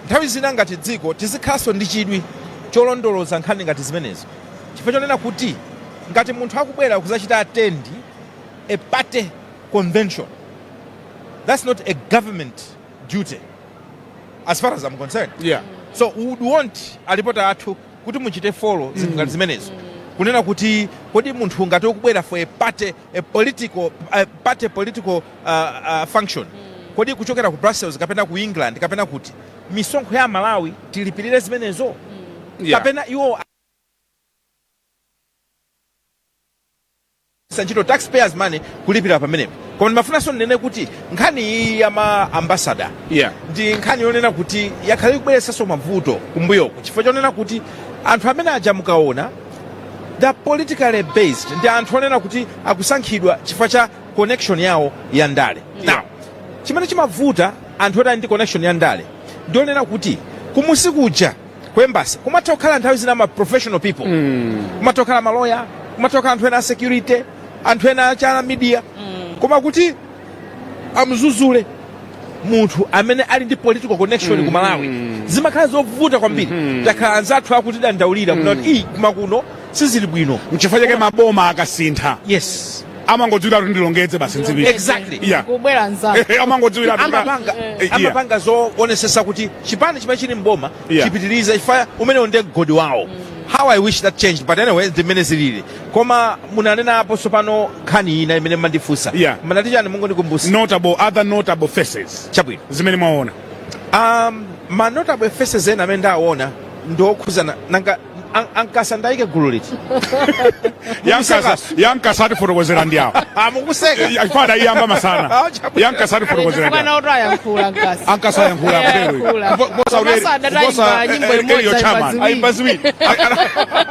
nthawi zina ngati dziko tizikhalanso ndi chidwi cholondoloza nkhani ngati zimenezo, chifukwa chonena kuti ngati munthu akubwera kuzachita attend a party convention, that's not a government duty as far as I'm concerned. So we would want alipota athu kuti muchite follow zinthu ngati zimenezo, kunena kuti kodi munthu ngati ukubwera for a party, a political, a party political function, kodi kuchokera ku Brussels kapena ku England kapena kuti, misonkho ya Malawi tilipirire zimenezo kapena iwo ntchito taxpayers money kulipira pamenepo? Koma ndimafunanso ndinene kuti nkhani iyi ya ma ambassador ndi nkhani yonena kuti yakhala ikubweretsanso mavuto kumbuyoku, chifukwa chonena kuti anthu amene aja mukaona they politically based, ndi anthu onena kuti akusankhidwa chifukwa cha connection yawo ya ndale. Now, chimene chimavuta, anthu oti ali ndi connection ya ndale, ndionena kuti kumusi kuja ku embassy kumatha kukhala nthawi zina ma professional people, kumatha kukhala maloya, kumatha kukhala anthu ena a security, anthu ena acha media, koma kuti amzuzule munthu amene ali ndi political connection ku Malawi zimakhala zovuta kwambiri. Takhala anzathu akutidandaulira kuna kuti ii, kuma kuno sizili bwino. Nchifukwa chake maboma akasintha amangodziwira kuti ndilongedze basi, ndzipita. Kubwera nzako. Amangodziwira kuti Amapanga amapanga zoonesesa kuti chipani chimene chili mboma chipitirize, chifukwa umenewo ndiye mgodi wawo. How I wish that changed, but anyway, ndimene zilili. Koma munanenapo tsopano nkhani ina imene mmandifunsa. Manati chani? Mungondikumbusa. Notable, other notable faces Chabwino. zimene mwaona. Ma notable faces ena amene ndaona ndiokhuzana nanga ankasa ndayike gulu liti? Yankasa atifotokozera ndi awo. Mukuseka. Ifada iyamba masana. Ah, chabwino. Yankasa atifotokozera ndi Chifukwa awo. nawo ayankhula Nkasa. Ankasa ayankhula. Ayankhula. Akutero. Komanso adatayimba nyimbo imodzi, Eliyo ayimba chairman. ziwiri. Ayimba ziwiri.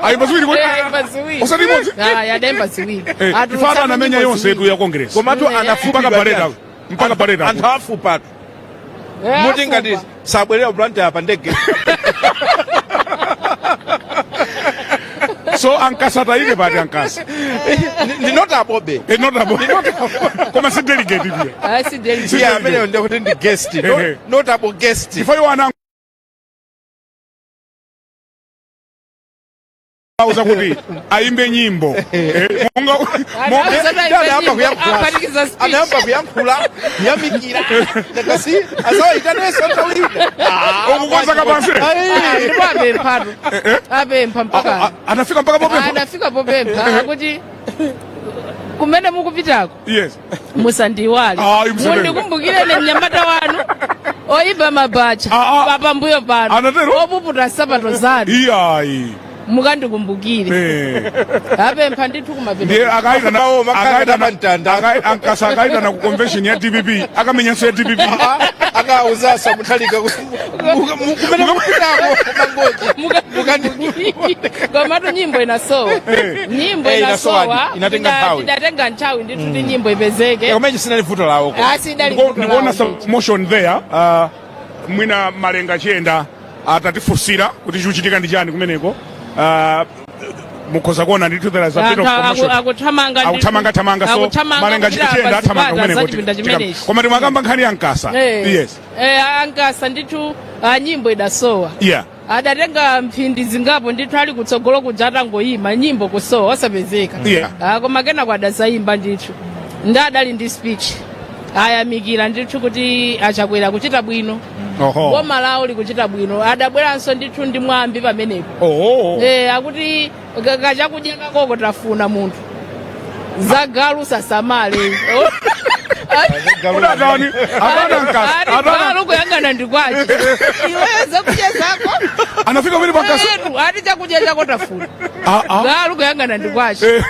Ayimba ziwiri kuti? Eh, ayimba ziwiri. Osati imodzi. Ah, adayimba ziwiri. Atulutsa Ifada anamenya nyimbo yonse yetu ziwiri. ya Congress. Komatu anafupidwa Mpaka ndi Bareta. anthu. Mpaka Bareta. Anthu afupatu. Eh, Muti ngati afupa. sabwerera Blantyre pa ndege. So ankasa tayike pati ankasa? Ndi notable. Notable. Koma si delegate pia. Ah, si delegate. Yeah, ameneyo ndiye kuti ndi guest. Notable guest. Chifukwa iwo ana auza kuti ayimbe nyimbo. Monga Anauza Ndiye anayamba kuyankhula. Aphatikiza speech. Anayamba kuyankhula, kuyamikira kakasi asawayitanenso nthawi ina. Ukukonza kapansi. Ah, ndipo apemphatu, apempha mpaka Anafika mpaka popempha. Anafika popempha, akuti kumene mukupitako musandiwale. Ah, musatero. Mundikumbukire ine mnyamata wanu oyimba mabacha Ah, ah. pambuyo pano, Anatero? opuputa nsapato zanu. Iyayi. Mukandikumbukire. Apempha ndithu kumapeto. Ndiye akaitana Bawo, makaka akaitana tapamtanda. Ankasa akaitana ku convention ya DPP, akamenyanso ya DPP. Akauzaso Mutharika kumene mukupitako Mangochi. Komatu nyimbo inasowa, nyimbo Eh, inasowa. inasowa. Inatenga nthawi. Idatenga nthawi ndithu kuti nyimbo ipezeke. Komene sinali vuto lawo. Asidali. Ndikuona some motion there. Mwina Malenga Chiyenda atatifunsira kuti chikuchitika ndi chani kumeneko. Mukhoza kuona ndithu there is a bit of commotion. Akuthamanga. Akuthamanga thamanga, so Malenga Chiyenda athamanga kumeneko. Chipinda chimenechi. Koma timwakamba nkhani ya Nkasa. Yes. Eh, ankasa ndithu, nyimbo idasowa. Adatenga mphindi zingapo ndithu ali kutsogolo kuja atangoyima, nyimbo kusowa, osapezeka. Ah, koma kenako adazayimba ndithu, ndi adali ndi speech, ayamikira ndithu kuti achakwera kuchita bwino, boma lawo likuchita bwino. Adabweranso ndithu ndi mwambi pamenepo. Eh, akuti kachakudya kakoko tafuna munthu, zagalu sasamale. Udatani atana Nkasa? Ati Atana galu kuyang'ana ndi kwache, iweyo zakudya zako. Anafika pamene pankasa. Etu, ati chakudya chako tafuna, Ah, ah. galu kuyang'ana ndi kwache.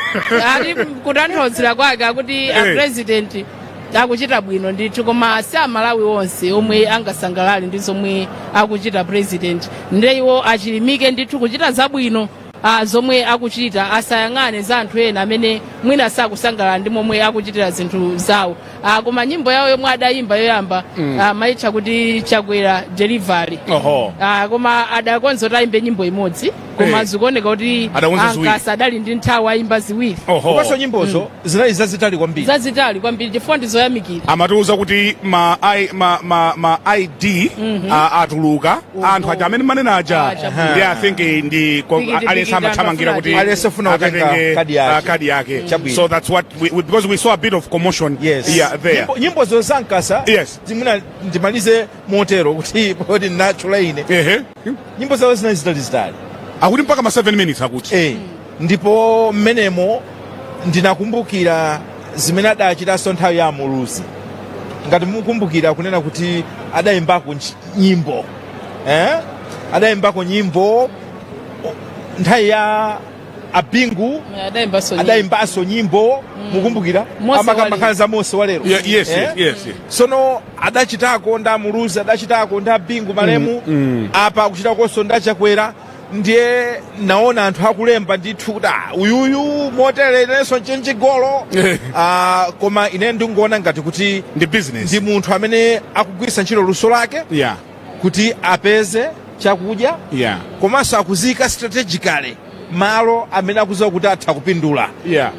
Ati kutanthauzira kwake akuti a president Akuchita bwino ndithu, koma si Amalawi onse omwe angasangalale ndi zomwe akuchita president. Nde iwo achilimike ndithu kuchita zabwino zomwe akuchita, asayang'ane za anthu ena amene mwina sakusangalala ndi momwe akuchitira zinthu zawo. Koma nyimbo yawo yomwe adayimba yoyamba amayitcha kuti Chakwera Delivery. Koma adakonza kuti ayimbe nyimbo imodzi, koma zikuoneka kuti Adakonza ziwiri. Ankasa adali ndi nthawi, ayimba ziwiri. Komanso nyimbozo zinali zazitali kwambiri. Zazitali kwambiri chifukwa ndizoyamikira. Amatiuza kuti ma ID atuluka, anthu aja amene manena aja. Chabwino. Ndi I think ndi Pikiti, aliyense pikiti, amathamangira anthu kuti afuna Aliyense afuna kutenga akatenge kadi yake. Kadi yake. Chabwino. So that's what because we saw a bit of commotion yeah, there. Nyimbozo za Nkasa, mwina ndimalize motero kuti poti natchula ine, nyimbo zawo zinali zitalizitali. Akuti mpaka ma 7 minutes akuti. Ndipo mmenemo ndinakumbukira zimene adachitanso nthawi ya Muluzi, ngati mukumbukira kunena kuti adayimbako nyimbo, eh? Adayimbako nyimbo nthawi ya Abingu. Adayimbanso nyimbo. Adayimbanso nyimbo, mukumbukira? Mose Amakamba za Mose walero. Yeah, yes, Eh? yes. Sono adachitako nda Muluzi, adachitako nda Bingu malemu, apa akuchitakonso ndaChakwera. Ndiye naona anthu akulemba ndithu kuti "Ah, uyuyu motere inenso nchenjigolo." Koma ine ndingoona ngati kuti ndi business. Ndi munthu amene akugwiritsa ntchito luso lake kuti apeze chakudya, komanso akuzika strategically malo amene akuziwa kuti atha kupindula.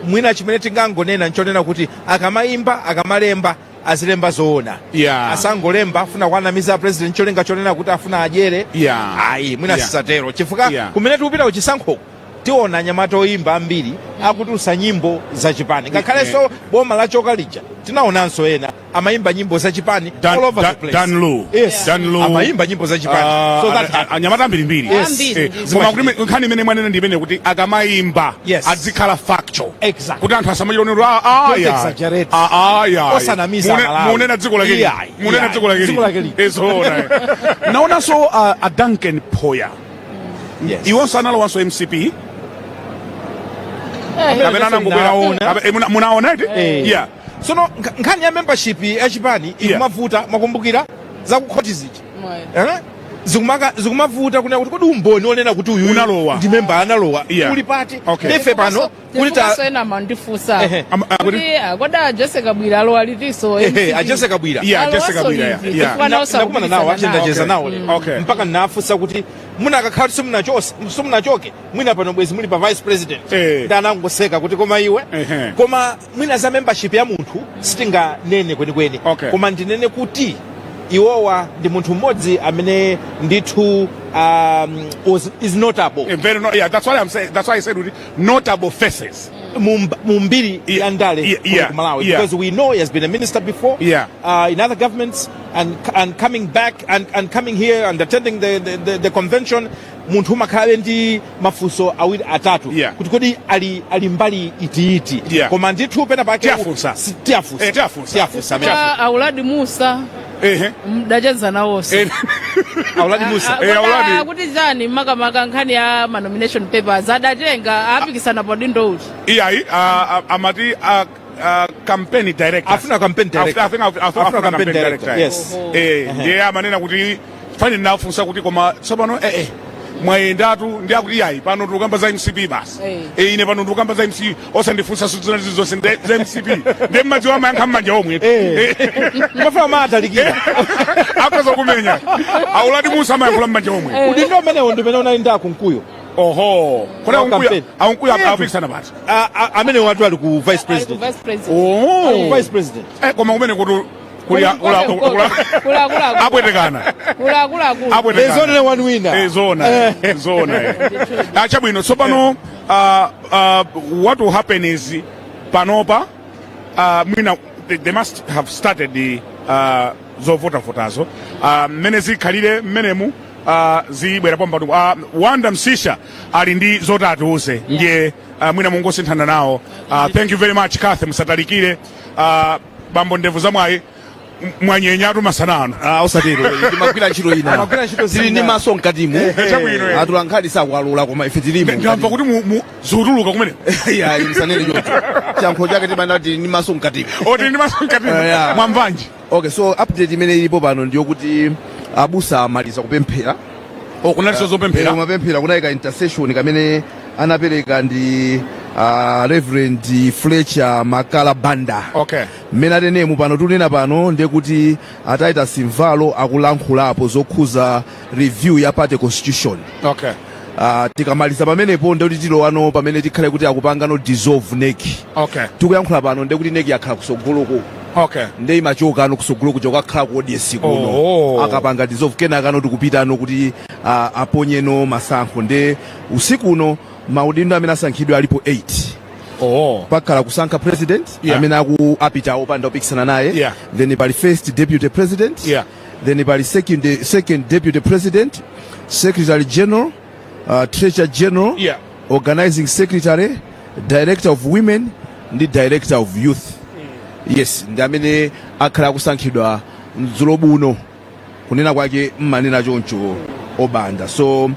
Mwina chimene tingangonena nchonena kuti akamayimba, akamalemba, azilemba zoona. Asangolemba afuna kuanamiza president cholinga chonena kuti afuna adyere. Ayi, mwina sisatero chifukwa kumene tikupita kuchisankhoko tiona anyamata oyimba ambiri akutulutsa nyimbo zachipani. Ngakhalenso boma lachoka lija tinaonanso ena amayimba nyimbo zachipani all over the place. Dan Lu. Yes. Dan Lu. Amayimba nyimbo zachipani. So that Anyamata ambirimbiri. Yes. Ambiri, Koma kuti nkhani imene mwanena ndi imene kuti akamayimba adzikhala factual. Kuti anthu asamachite kuti Don't exaggerate. Osanamiza Malawi. Munena dziko lake. Munena dziko lake. Dziko lake lili. Zoona. Naonanso a Duncan Phoya. Iwonso analowanso MCP. Kapena anangobwera? Naona. Munaona iti? Eh. Yeah. Sono nkhani ya membership ya chipani ikumavuta. Mwakumbukira zakukhoti zija? Eh? Zikumavuta kunena kuti kodi umboni onena kuti uyu Unalowa. ndi memba, analowa, uli pati? Ndife pano kuti ta Chifukwa ena amandifunsa Kuti kuti kodi a Jesse Kabwira alowa litinso MCP? A Jesse Kabwira. Yeah, Jesse Alowaso Kabwira, liti? yeah. Chifukwa Ndakumana nawo, nawo achendacheza nawo lero. Mpaka nafunsa kuti munakakhala kuti simunachoke, mwina pano bwezi muli pa vice president. Ndanangoseka kuti koma iwe. Koma mwina za membership ya munthu sitinganene kwenikweni. Koma ndinene kuti iwowa ndi munthu mmodzi amene ndithu is notable. Very no, yeah, that's why I'm saying, that's why I said kuti notable faces mu mbiri ya ndale kuno ku Malawi, because we know he has been a minister before in other governments and coming back and coming here and attending the convention, munthu umakhalabe ndi mafunso awiri atatu kuti kodi ali mbali itiiti. Koma ndithu pena pake Tiyafunsa. Tiyafunsa. Tiyafunsa. Tiyafunsa amene. A Uladi Musa mdacheza nawonso? Auladi Musa. Auladi. Kuti chani makamaka nkhani ya ma nomination papers adatenga, apikisana pa udindo uti? Iyayi, amati campaign director. Afuna campaign director. I think Afuna afuna campaign campaign director, director. Yes. Oho. Ndiye amanena kuti fane nafunsa kuti koma tsopano mwayendatu, ndi akuti iyayi, pano tikukamba za MCP basi. Ine pano ndikukamba za MCP, osandifunsa zina zilizonse za MCP. Ndiye mmadziwa amayankha mmanja omwe. Mafuna matalikira. Akhoza kumenya. Auladi Musa amayankhula mmanja omwe. Udindo umenewo ndi umene unali ndi aKunkuyo. Oho, kodi Wa akunkuya campaign. akunkuya apikisana pati? Amene watu ali ku vice Ali ku president. vice president. Oh. Ali ku vice president. Koma kumene kuti kuli apwetekana. Kulakulu. Apwetekana. There's only one winner. Zona, zona. Chabwino, tsopano what will happen is panopa mwina they must have started the zovotavotazo, mmene zikhalire mmenemu zibwera pompano. Wanda Msisha ali ndi zoti atiuze, ndiye mwina mungosinthana nawo. Thank you very much, Kathy, musatalikire. Bambo Ndevu Zamwayi. Mwanyenyatu masana ano. Ah, osatero, timagwira ntchito ina. Amagwira ntchito Tili ndi zina. maso mkatimu. Chabwino, eh. Atolankhani sakuwalola, koma ife tilimo. Ndamva kuti zikutuluka kumene. Ya, msanene choncho, chiyankhulo chake timanena tili ndi maso mkatimu. Oti ndi maso mkatimu. Yeah. Mwamvanji? Okay, so update imene ilipo pano ndiyokuti abusa amaliza kupemphera. O, kunalinso zopemphera? Mapemphera, kunayika intercession kamene anapereka ndi Reverend Fletcher Makala Banda. Mmene atenemu pano, tunena pano, ndiye kuti a Titus Mvalo akulankhulapo zokhuza review ya party constitution. Tikamaliza pamenepo, ndiye kuti tilowano pamene tikhale kuti akupangano dissolve NEC. Tikuyankhula pano, ndiye kuti NEC yakhala kusogoloko. Ndiye imachoka ano kusogolo kuja kukakhala ku audience kuno. Akapanga dissolve, kenakano tikupitano kuti aponyeno masankho. Nde usiku uno maudindo amene asankhidwe alipo 8. Pakhala kusankha president amene aku apita opanda kupikisana naye. Then pali first deputy president. Then pali second deputy president, secretary general, treasurer general, organizing secretary, director of women ndi director of youth. Yes, ndi amene akhala akusankhidwa mdzulo buno, kunena kwake mmanena choncho obanda. So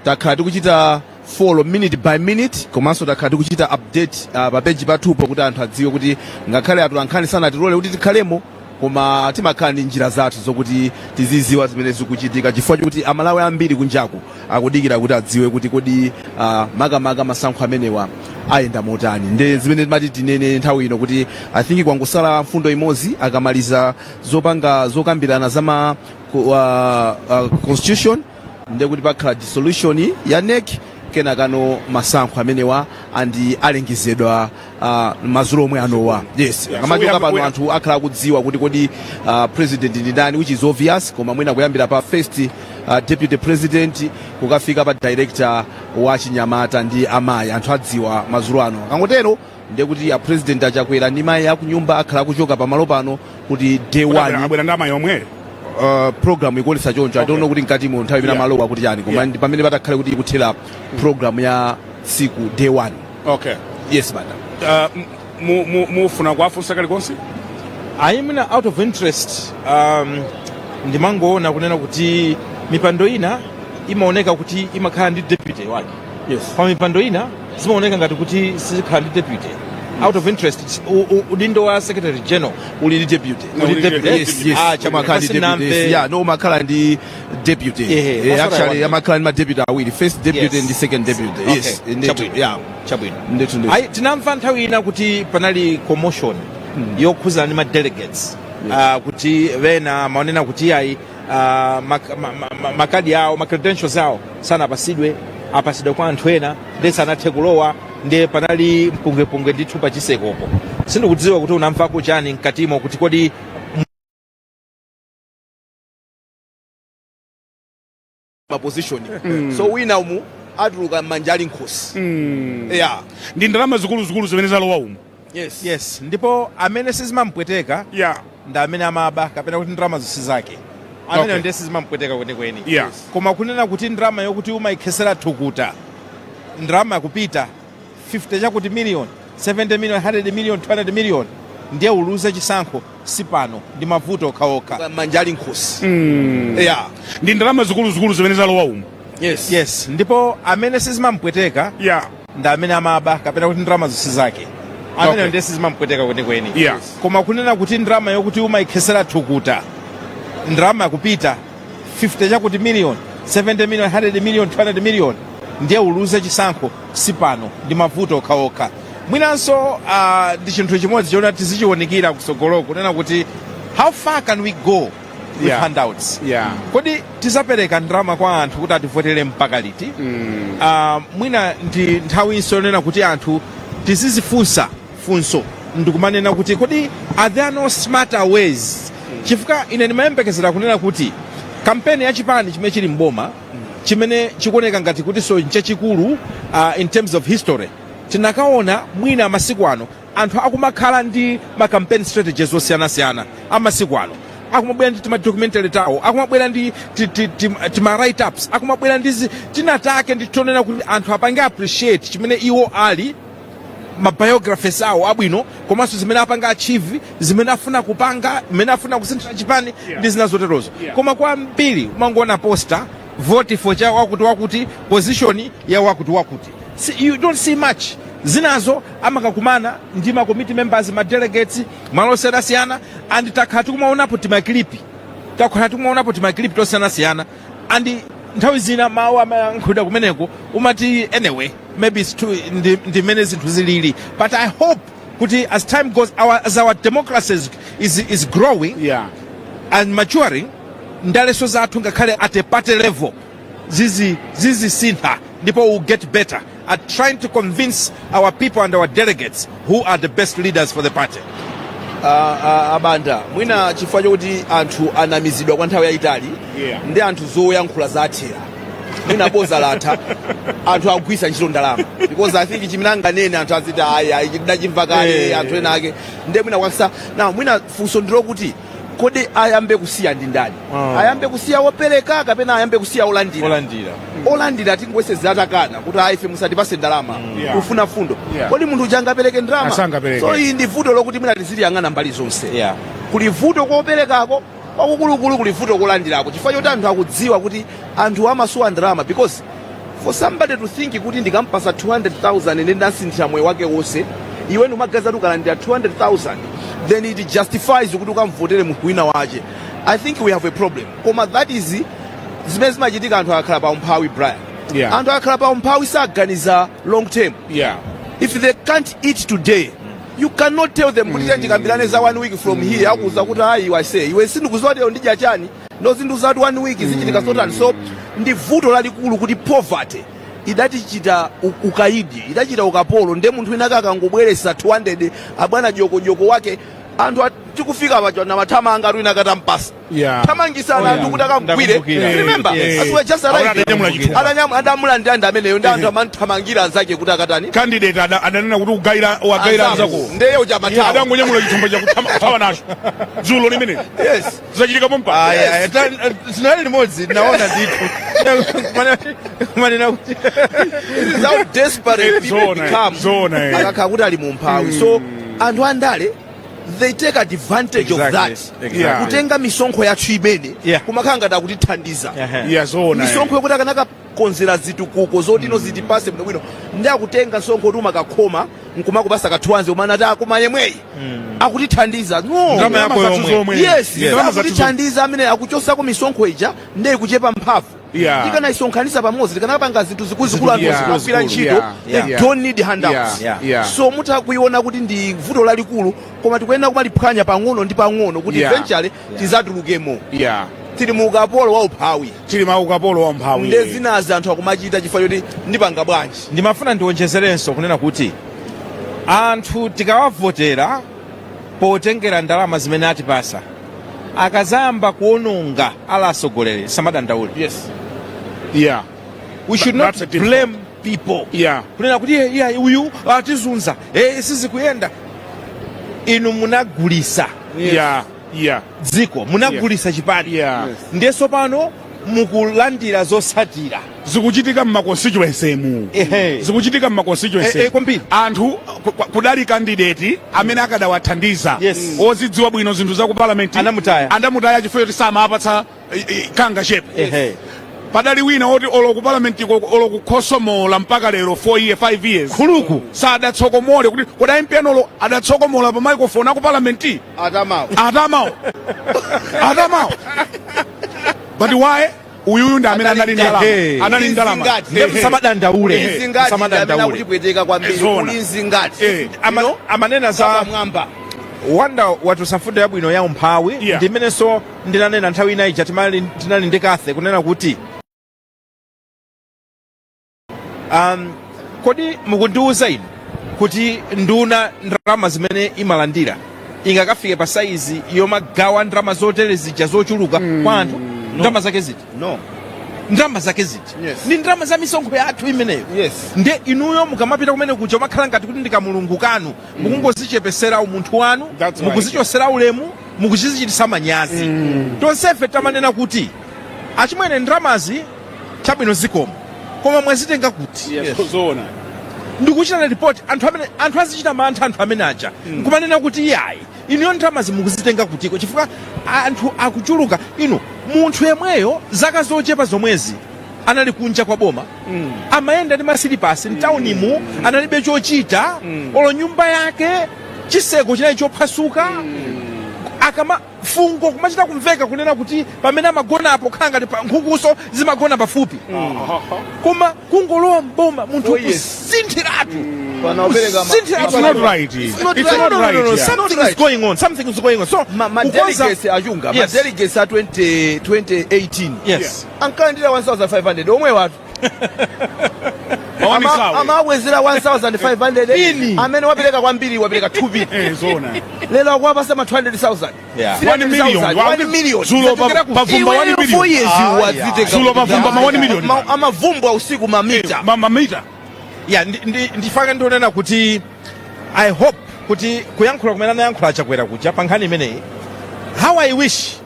takhala tikuchita follow minute by minute, komanso takhala tikuchita update pa page pathupo kuti anthu adziwe kuti ngakhale atolankhani sanatilole kuti tikhalemo, koma timakhala ndi njira zathu zokuti tiziziwa zimene zikuchitika, chifukwa chokuti Amalawi ambiri kunjaku akudikira kuti adziwe kuti kodi makamaka masankho amenewa ayenda motani. Ndi zimene timati tinene nthawi ino kuti I think kwangosala mfundo imodzi. Akamaliza zopanga zokambirana za ma constitution, ndiye kuti pakhala dissolution ya NEC, kenakano masankho amenewa andi alengezedwa madzulo omwe anowa. Yes. Akamachoka pano, anthu akhala akudziwa kuti kodi president ndi ndani, which is obvious, koma mwina kuyambira pa first deputy president kukafika pa director wa chinyamata ndi amayi, anthu adziwa madzulo ano. Akangotero, ndiye kuti a President Achakwera ndi mayi akunyumba akhala akuchoka pamalo pano kuti day one. Abwera ndi amayi omwe? Program ikuonetsa choncho. I don't know kuti mkatimo nthawi imene amalowa kuti chani, koma ndi pamene patakhale kuti ikuthera program ya tsiku day one. Yes, banda. Mufuna kuwafunsa kalikonse? Ayi, mwina out of interest, ndimangoona kunena kuti mipando ina imaoneka kuti imakhala ndi deputy wake. Pa mipando ina zimaoneka ngati kuti sizikhala ndi deputy. Out of interest, udindo wa secretary general uli ndi deputy. Uli ndi deputy? Yes. Ah, chabwino. Umakhala ndi deputy. Sinamve. Yeah, no, umakhala ndi deputy. That's what I Actually, wanted. amakhala ndi ma deputy awiri, first deputy ndi second deputy. Yes, ndithu. Chabwino. Yeah. Chabwino. Ndithu, ndithu. Ayi, tinamva nthawi ina kuti panali commotion yokhuzana ndi ma delegates, kuti ena maonena kuti ayi, makadi awo, ma credentials awo sanapasidwe, apasidwe kwa anthu ena, ndiye sanathe kulowa, ndiye panali mpungwepungwe ndithu pachisekopo. Sindikudziwa kuti unamvako chani mkatimo kuti kodi ma position, so wina umu atuluka m'manja ali nkhosi, yeah. Ndi ndalama zikuluzikulu zimene zalowa umu. Yes, ndipo amene sizimampweteka ndi amene amaba kapena kuti ndalama zonse zake amene ndiye sizimampweteka kwenikweni. Koma kunena kuti ndalama yokuti umayikhesera thukuta, ndalama yakupita 50 chakuti million, 70 million, 100 million, 200 million, ndiye uluze chisankho, si pano ndi mavuto okhaokha. Manja ali nkhosi, yeah. Ndi ndalama zikuluzikulu zimene zalowa umu. Yes, ndipo amene sizimampweteka ndi amene amaba kapena kuti ndalama zonse zake amene ndiye sizimampweteka kwenikweni. Koma kunena kuti ndalama yokuti umayikhesera thukuta, ndalama yakupita 50 chakuti million, 70 million, 100 million, 200 million, ndiye uluze chisankho, si pano ndi mavuto okhaokha. Mwinanso ndi chinthu chimodzi choti tizichiwonikira kusogoloko, kunena kuti how far can we go with handouts? Kodi tizapereka ndalama kwa anthu kuti ativotere mpaka liti? Mwina ndi nthawinso yonena kuti anthu tizizifunsa funso ndikumanena kuti kodi are there no smarter ways? Chifukwa ine ndimayembekezera kunena kuti kampeni ya chipani chimene chili mboma, chimene chikuoneka ngati kuti so nchachikulu in terms of history, tinakaona mwina masiku ano anthu akumakhala ndi ma campaign strategies osiyanasiyana. Amasiku ano akumabwera ndi tima documentary tawo, akumabwera ndi tima write ups, akumabwera ndi tinatake ndi tonena kuti anthu apange appreciate chimene iwo ali. ma biographies awo abwino, komanso zimene apanga achieve, zimene afuna kupanga, zimene afuna kusinthira chipani ndi zina zoterozo. Koma kwambiri umangoona poster, "Vote for cha wakuti wakuti, position ya wakuti wakuti." See, you don't see much. Zinazo amakakumana ndi ma committee members, ma delegates, malo osiyanasiyana, and takhala tikumaonapo tima clip, takhala tikumaonapo tima clip tosiyanasiyana, and nthawi zina mawu amayankhulidwa kumeneko umati, anyway, maybe it's true, ndi mmene zinthu zilili. But I hope kuti as time goes, as our democracy is growing and maturing, ndaleso zathu ngakhale at a party level zizisintha, ndipo we'll get better at trying to convince our people and our delegates who are the best leaders for the party. Abanda, mwina chifukwa chokuti anthu anamizidwa kwa nthawi yayitali ndi anthu zoyankhula zathera, mwina boza latha, anthu agwisa ntchito ndalama, because I think chimene anganene anthu aziti, "Ayi, ayi, tidachimva kale." Anthu ena ake ndiye mwina kwakisa na mwina funso ndilokuti, kodi ayambe kusiya ndi ndani? Ayambe kusiya wopereka kapena ayambe kusiya olandira? Olandira. Olandira tingweseza atakana kuti, "Ayi, ife musatipase ndalama, kufuna fundo," kodi munthu uja angapereke ndalama? Asangapereke. So iyi ndi vuto lokuti mwina tiziliyang'ana mbali zonse. Kuli vuto koperekako kwakukulukulu, kuli vuto kolandirako, chifukwa choti anthu akudziwa kuti anthu amasowa ndalama, because for somebody to think kuti ndikampasa 200,000 ine ndasinthira moyo wake wonse, iwe ndimagaza kuti ukalandira 200,000, then it justifies kuti ukamvotere munthu wina wache. I think we have a problem, koma that is zimene zimachitika anthu akakhala pa umphawi, Brian. Anthu akakhala pa umphawi saganiza long term. If they can't eat today, you cannot tell them kuti tikambirane za one week from here. Akuza kuti, "Ayi, iwe ase, iwe sindikuziwa lero ndidya chani, ndo zinthu zati one week zichitika sotani." So ndi vuto lalikulu kuti poverty idatichita ukaidi, idachita ukapolo. Nde munthu wina akangobweresa 200, abwana, jokojoko wake anthu tikufika pacho na mathamanga atu ina katampasa thamangisana anthu kuti akamgwire. Ndakumbukira. Remember, Yes. as we just arrived, Adanyamula chithumba. Adamulanda ndi ameneyo, ndi anthu amanthamangira anzake kuti akatani. Candidate adanena kuti ugayira, wagayira anzako. anzako. Ndeye uja amathawa. Adangonyamula chithumba chakuthawa nacho dzulo limene zachitika pompa. Ayi, ayi, tinali limodzi, naona ndithu manena kuti This is how desperate people Zona, become zona, eh. akakhala kuti ali mu umphawi. So anthu andale, they take advantage of that, kutenga misonkho yathu imene kumakhala ngati akutithandiza. Yeah, zona, eh. Misonkho yokuti akanakakonzera zitukuko zoti ino zitipase bwinobwino, ndi akutenga msonkho kuti umakakhoma nkumakupasa kathuwanze, umana ati akuma yemweyi akutithandiza. No. Ndalama yako zathu yomwe. zomwe. Yes. Ndalama zathu zomwe. Akutithandiza amene akuchosako misonkho ija, ndiye kuchepa mphamvu. Tikanayisonkhanisa pamodzi, tikanapanga zinthu zikuluzikulu, anthu azikagwira ntchito. They don't need handouts. So mutha kuiona kuti ndi vuto lalikulu, koma tikuyenera kumaliphwanya pang'ono ndi pang'ono kuti eventually tizatulukemo. Tili mu ukapolo wa uphawi. Tili ma ukapolo wa umphawi. Nde zinazi anthu akumachita chifukwa choti ndipanga bwanji. Ndimafuna ndiwonjezerenso kunena kuti anthu tikawavotera potengera ndalama zimene atipasa, akazayamba kuononga ala atsogoleri, samadandaule. We should not That's a different- blame people kunena kuti, "Eh, iya, uyu atizunza, eh, sizikuyenda." Inu munagulisa dziko, munagulisa chipani. Ndiye tsopano mukulandira zosatira. Zikuchitika mma constituency mu. Zikuchitika mma constituency. Eh, eh, kwambiri. Anthu kudali candidate amene akadawathandiza, ozidziwa bwino zinthu za ku parliament. Anamutaya. Anamutaya chifukwa choti samapatsa kanga chepe. Padali wina oti olo ku parliament olo kukhosomola mpaka lero 4 year, 5 years Khuluku. Sadatsokomole kuti kodi MP anolo adatsokomola pa microphone aku parliament. Atamawo. Atamawo, atamawo. But why? Uyuyu ndi amene anali ndalama. Anali ndalama. Zingati. Ndiye musamadandaule. Zingati ndi amene Musamadandaule. akutipweteka kwambiri. Zona. Kuli zingati. Amanena za Zapamwamba. Wanda watusa mfundo yabwino ya umphawi. Ndimenenso ndinanena nthawi ina ija tinali ndi Kathe, kunena kuti kodi mukundiuza inu kuti nduna ndalama zimene imalandira ingakafike pa saizi yomagawa ndalama zotere zija zochuluka kwa anthu? Ndalama zake ziti? No. Ndalama zake ziti? Yes. Ndi ndalama za misonkho yathu imeneyo. Nde inuyo mukamapita kumene kuja umakhala ngati kuti ndi kamulungu kanu, mukungozichepesera umunthu wanu. That's right. Mukuzichosera ulemu, mukuzichitisa manyazi. Tonsefe tamanena kuti, "Achimwene, ndalamazi chabwino, zikomo, koma mwazitenga kuti?" Yes. Zoona. Ndikuchita report anthu amene, anthu azichita mantha, anthu amene aja nkumanena kuti iyayi, inuyo ndalamazi mukuzitenga kutiko? Chifukwa anthu akuchuluka. Inu, munthu yemweyo zaka zochepa zomwezi anali kunja kwa boma, amayenda ndi masilipasi mtaunimu, analibe chochita, olo nyumba yake chiseko chinali chophwasuka, akama fungo kumachita kumveka kunena kuti pamene amagonapo khala ngati nkhukuso zimagona pafupi. Koma kungolowa mboma munthu Oh, yes. kusinthiratu. Pano apereka Kusinthiratu. It's not right. It's not It's right. not No, no, no, no. right, yeah. Something Not is going on. Something is going on. So ma delegates achunga, ma delegates a 20 2018 ankalandira 1500 omwe watu Mawanitsawe. Amawezera 1500. Pini. Amene wapereka kwambiri wapereka 2 pini. Eh, zona. Lero akuwapasa ma 200,000. 1 million. 1 million. Zulo pavumba 1 Iweyo 4 billion. years Ah, wazitenga. Zulo pavumba ma 1 million. Amavumbwa usiku mamita. Mamita. Yeah, ndifaka ndionena kuti I hope kuti kuyankhula kumene anayankhula Chakwera kuja pa nkhani imeneyi, how I wish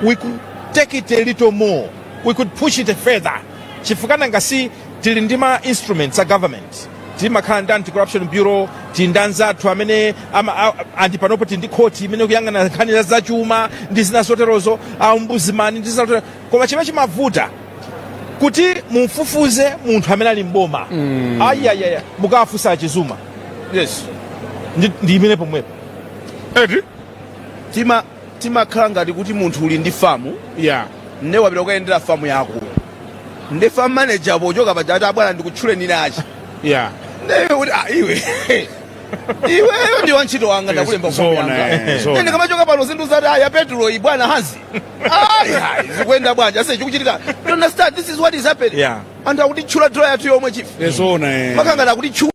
we could take it a little more, we could push it further, chifukwa nanga si tili ndi ma instruments a government? Timakhala ndi Anti-Corruption Bureau, tili ndi anzathu amene andi panopo tili ndi khoti imene kuyang'ana nkhani za zachuma ndi zina zoterozo, aombudsman ndi zina zotero. Koma chimene chimavuta kuti mumfufuze munthu amene ali mboma, ayayaya, mukawafunsa achizuma. Ndi imene pomwepo. Eti? Timakhala ngati kuti munthu uli ndi famu, nde wapita kukayendera famu yako, nde farm manager pochoka paja ati, "Abwana, ndikutchule ninachi." Nde kuti, "Ah, iwe, iweyo ndi wantchito wanga, ndakulemba famu Zona, yanga." zona. Nde ndikamachoka pano zinthu zati aya petulo iyi, bwana Hansi, ayi ayi, zikuyenda bwanji ase chikuchitika? You understand, this is what is happening. Anthu akutitchula draw yathu yomwe, chief. Zona, eh. Makangati akutitchula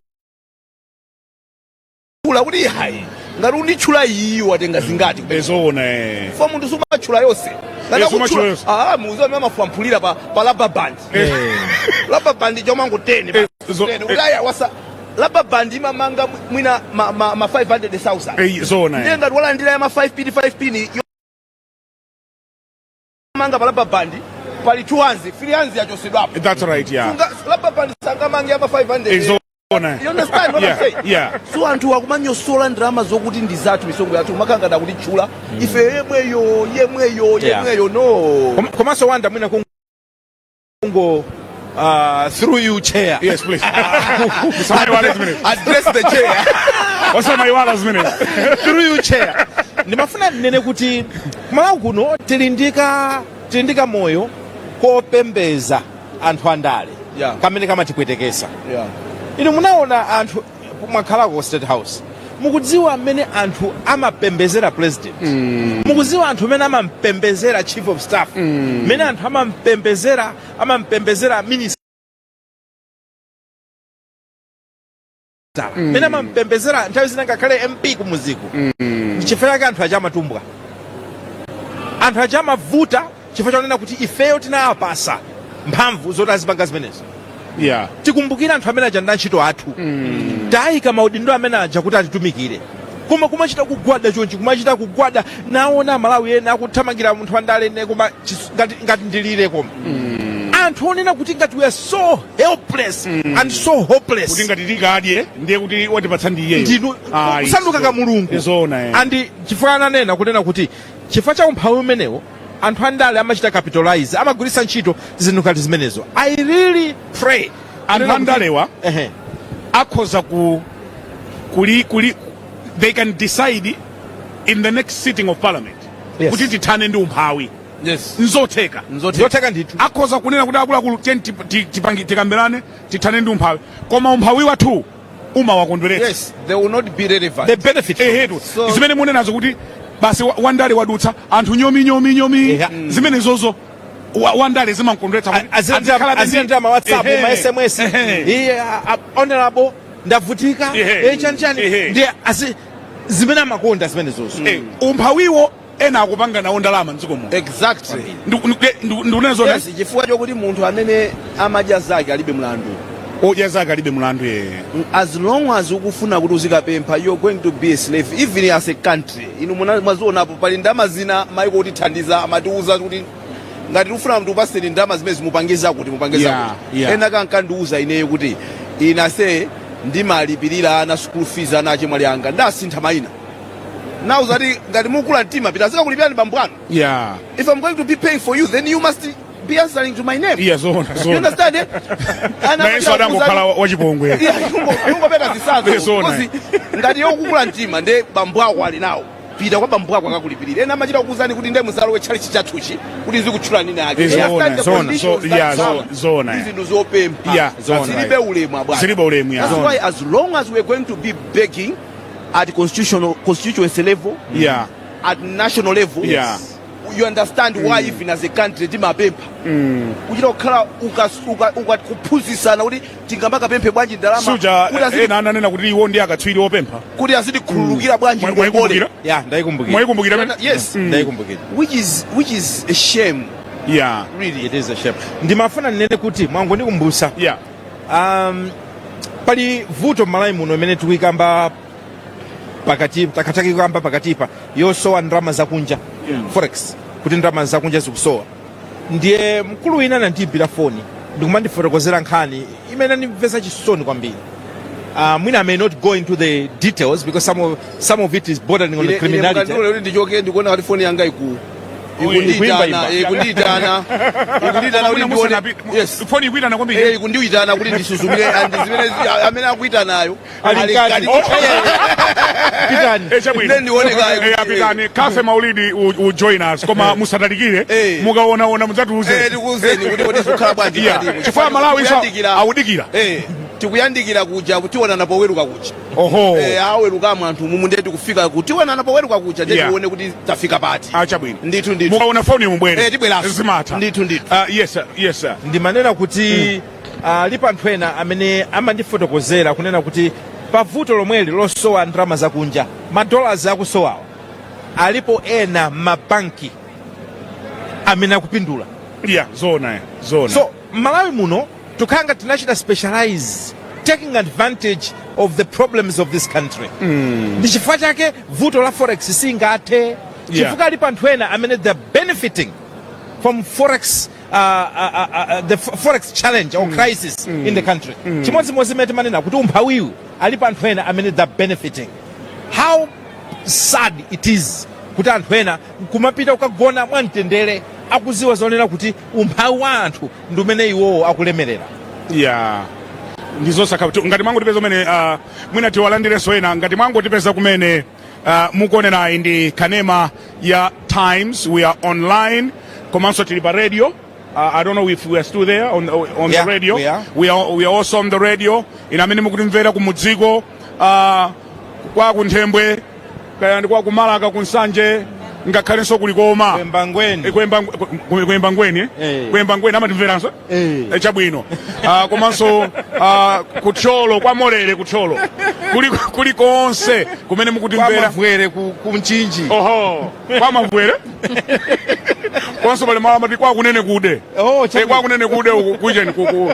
kuti hayi, ngati unditchula iyi, watenga zingati? Zona, eh. Fa munthu sumatchula yonse. Ngati Eh, sumatchula akutchula yonse. Ah, muzi amene amafwamphulira pa rubber band, rubber band chomango 10 10 kuti aya wasa rubber band imamanga mwina ma 500,000. Zona, Ndiye eh. ngati walandira ya ma 5 pin, 5 pin yomanga pa rubber band pali 2 hands, 3 hands yachosedwapo. That's right, yeah. Rubber band sangamange ya ma 500. Zona. You understand what I'm saying? Yeah. So anthu akumanyosola ndalama zokuti ndi zathu, misonkho yathu, makanga akutitchula ife yemweyo yemweyo yemweyo, no. Komanso wanda mwina kungo through you, chair. Yes, please. Usamaiwala zimenezi. Address the chair. Osamaiwala zimenezi. Through you, chair, ndimafuna ndinene kuti kumalawi kuno tili ndika moyo kopembeza anthu andale kamene kamatipwetekesa. Inu munaona anthu mwakhalako ku State House, mukudziwa mmene anthu amapembezera president, mukudziwa anthu mmene amampembezera chief of staff, mmene anthu amampembezera minister, mmene amampembezera nthawi zina ngakhale MP kumuziku. Chifukwa chake anthu aja amatumbwa, anthu aja amavuta, chifukwa chakunena kuti ifeyo tinawapasa mphamvu zoti azipanga zimenezo. Tikumbukire anthu amene aja ndi antchito athu, tayika maudindo amene aja kuti atitumikire, koma kumachita kugwada chonchi, kumachita kugwada. Naona Amalawi ena akuthamangira munthu wandale ne koma ngati ndilire, koma anthu onena kuti ngati we are so helpless and so hopeless. Kuti ngati tikadye ndiye kuti watipatsa ndi iyeyo. Ndinu Ah, kusanduka ka mulungu. Zona, eh. And chifukwa ananena kunena kuti chifukwa cha umphawi umenewo anthu andale amachita capitalize, amagwiritsa ntchito zinthu ngati zimenezo. I really pray Anthu kunena kuti- andalewa akhoza ku kuli kuli they can decide in the next sitting of parliament kuti tithane ndi umphawi. Nzotheka. Nzotheka ndithu. Akhoza kunena kuti, "Akuluakulu, tiyeni tikambirane tithane ndi umphawi," koma umphawi wathu umawakondweretsa. Yes, they will not be relevant. They benefit from it. Ehetu. So- Zimene munenazo kuti basi wandale wadutsa, anthu nyomi nyomi nyomi, zimene zozo wandale zimakondweretsa kuti azikhala ndi- Aziyendera ma WhatsApp, ma SMS, iye, "Honorable, ndavutika." Chani chani. Ndiye zimene amakonda zimenezozo. Umphawiwo ena akupanga nawo ndalama mdziko muno. Ndikunena zona. Yes, chifukwa chokuti munthu amene amadya zake alibe mlandu. Odya zake alibe mlandu, ye. As long as ukufuna kuti uzikapempha, you're going to be a slave even as a country. Inu mwazionapo pali ndalama zina maiko kutithandiza amatiuza kuti ngati tikufuna tikupaseni ndalama zimene zimupangiza kuti mupangiza kuti ena kankandiuza ineyo kuti inase Ndimalipirira ana school fees, ana achemwali anga. Ndasintha mayina nauza kuti ngati mukula mtima, pita azikakulipirani bambo anu. If I'm going to be paying for you, then you must be answering to my name. Yeah, zoona. You Zoona. understand, eh? Ana Nayenso adangokhala wachipongwe. Yeah, yungopeka zitsanzo. Eh, zoona. Because ngati yokukula mtima nde bambo ako ali nawo, pita kwa bambo ako akakulipirira. Ena amachita kukuuzani kuti nde muzalowe tchalichi chathuchi kuti nzikutchula nina yake. Eh, zoona, Understand the zoona. conditions So, that yeah, come. zoona, Ndi yeah. zinthu zopempha. Yeah, that's Zilibe right. ulemu, abwana. Zilibe ulemu, yeah. That's why as long as we're going to be begging at constitutional constituency level, at national level, you understand why even as a country timapempha, kuchita kukhala kuphunzitsana kuti tingamakapemphe bwanji ndalama, Suja kuti ena ananena kuti iwo ndi akatswiri opempha. Kuti azitikhululukira bwanji ngongole. Mwayikumbukira? Ya, ndayikumbukira. Mwayikumbukira mene? Yes. Ndayikumbukira. Which is a shame, really. It is a shame. Ndimafuna ndinene kuti mwangondikumbusa, pali vuto m'Malawi muno imene tikuyikamba pakati, takhatakikamba pakatipa, yosowa ndalama zakunja, forex, kuti ndalama zakunja zikusowa. Ndiye mkulu wina anandiyimbira foni ndikumandifotokozera nkhani imene andimvetsa chisoni kwambiri. Mwina I may not go into the details because some of it is bordering on the criminality. Mukandilole kuti ndichoke, ndikuona kuti foni yanga Ikuimba. ikundiitana, ikundiitana kuti ndione. Yes. Foni ikuitana kwambiri. Eh, ikundiitana kuti ndisuzumire, and zimene amene akuitanayo Ali ali mkati. mkati. Pitani. Eh, chabwino. Ine ndione kaye. Eh, apitani Kafe Maulidi will join us, koma musatalikire. Mukaonaona mudzatiuze. Eh, tikuuzeni kuti zikukhala bwanji mkatimo. Chifukwa Malawi so Tikuyandikira- awudikira. Eh, tikuyandikira kuja, tionana poweruka kuja. Eh, awerukamo anthu mumu, ndiye tikufika kutionana poweruka kuja, ndiye tione kuti tafika pati. Achabwino. Ndithu, ndithu. Mukaona foni mubwere. Eh, tibweranso. Zimatha. Ndithu, ndithu. Yes sir, yes sir. Ndimanena kuti alipo anthu ena amene amandifotokozera kunena kuti pavuto lomweli losowa ndalama zakunja, ma dollars akusowawa, alipo ena mabanki amene akupindula. Yeah, zoona, eh, zoona. So Malawi muno tukhala tinachita specialize taking advantage of the problems of this country. Ndi chifukwa chake vuto la forex singathe, chifukwa alipo anthu ena amene they're benefiting from forex, the forex challenge or crisis in the country. Chimodzimodzi imene timanena kuti umphawiwu, alipo anthu ena amene they're benefiting. How sad it is kuti anthu ena kumapita kukagona mwamtendere, akuziwa zonena kuti umphawi wa anthu ndi umene iwowo akulemerera. Yeah, ndizosakha. Ngati mwangotipeza kumene, mwina tiwalandirenso ena. Ngati mwangotipeza kumene, mukuonerayi ndi kanema ya Times. We are online komanso tili pa radio. I don't know if we are still there on Yeah, the radio. we are. We are also on the radio. Ina amene mukutimvera kumudziko, kwa Kunthembwe, kaya ndi kwa Kumalaka, Kunsanje, ngakhalenso kulikoma. Kwembangweni. Eh, Kwembangweni, eh? Eh. Kwembangweni amatimveranso. Eh. Eh, chabwino. Komanso kutcholo kwa Molere, kutcholo kuli konse kumene mukutimvera. Kwamavwere ku Mchinji. Oho, kwa Mavwere konso pali malo amati kwa Kunene kude. Oh, Eh, kwa Kunene kude uku kucheni ku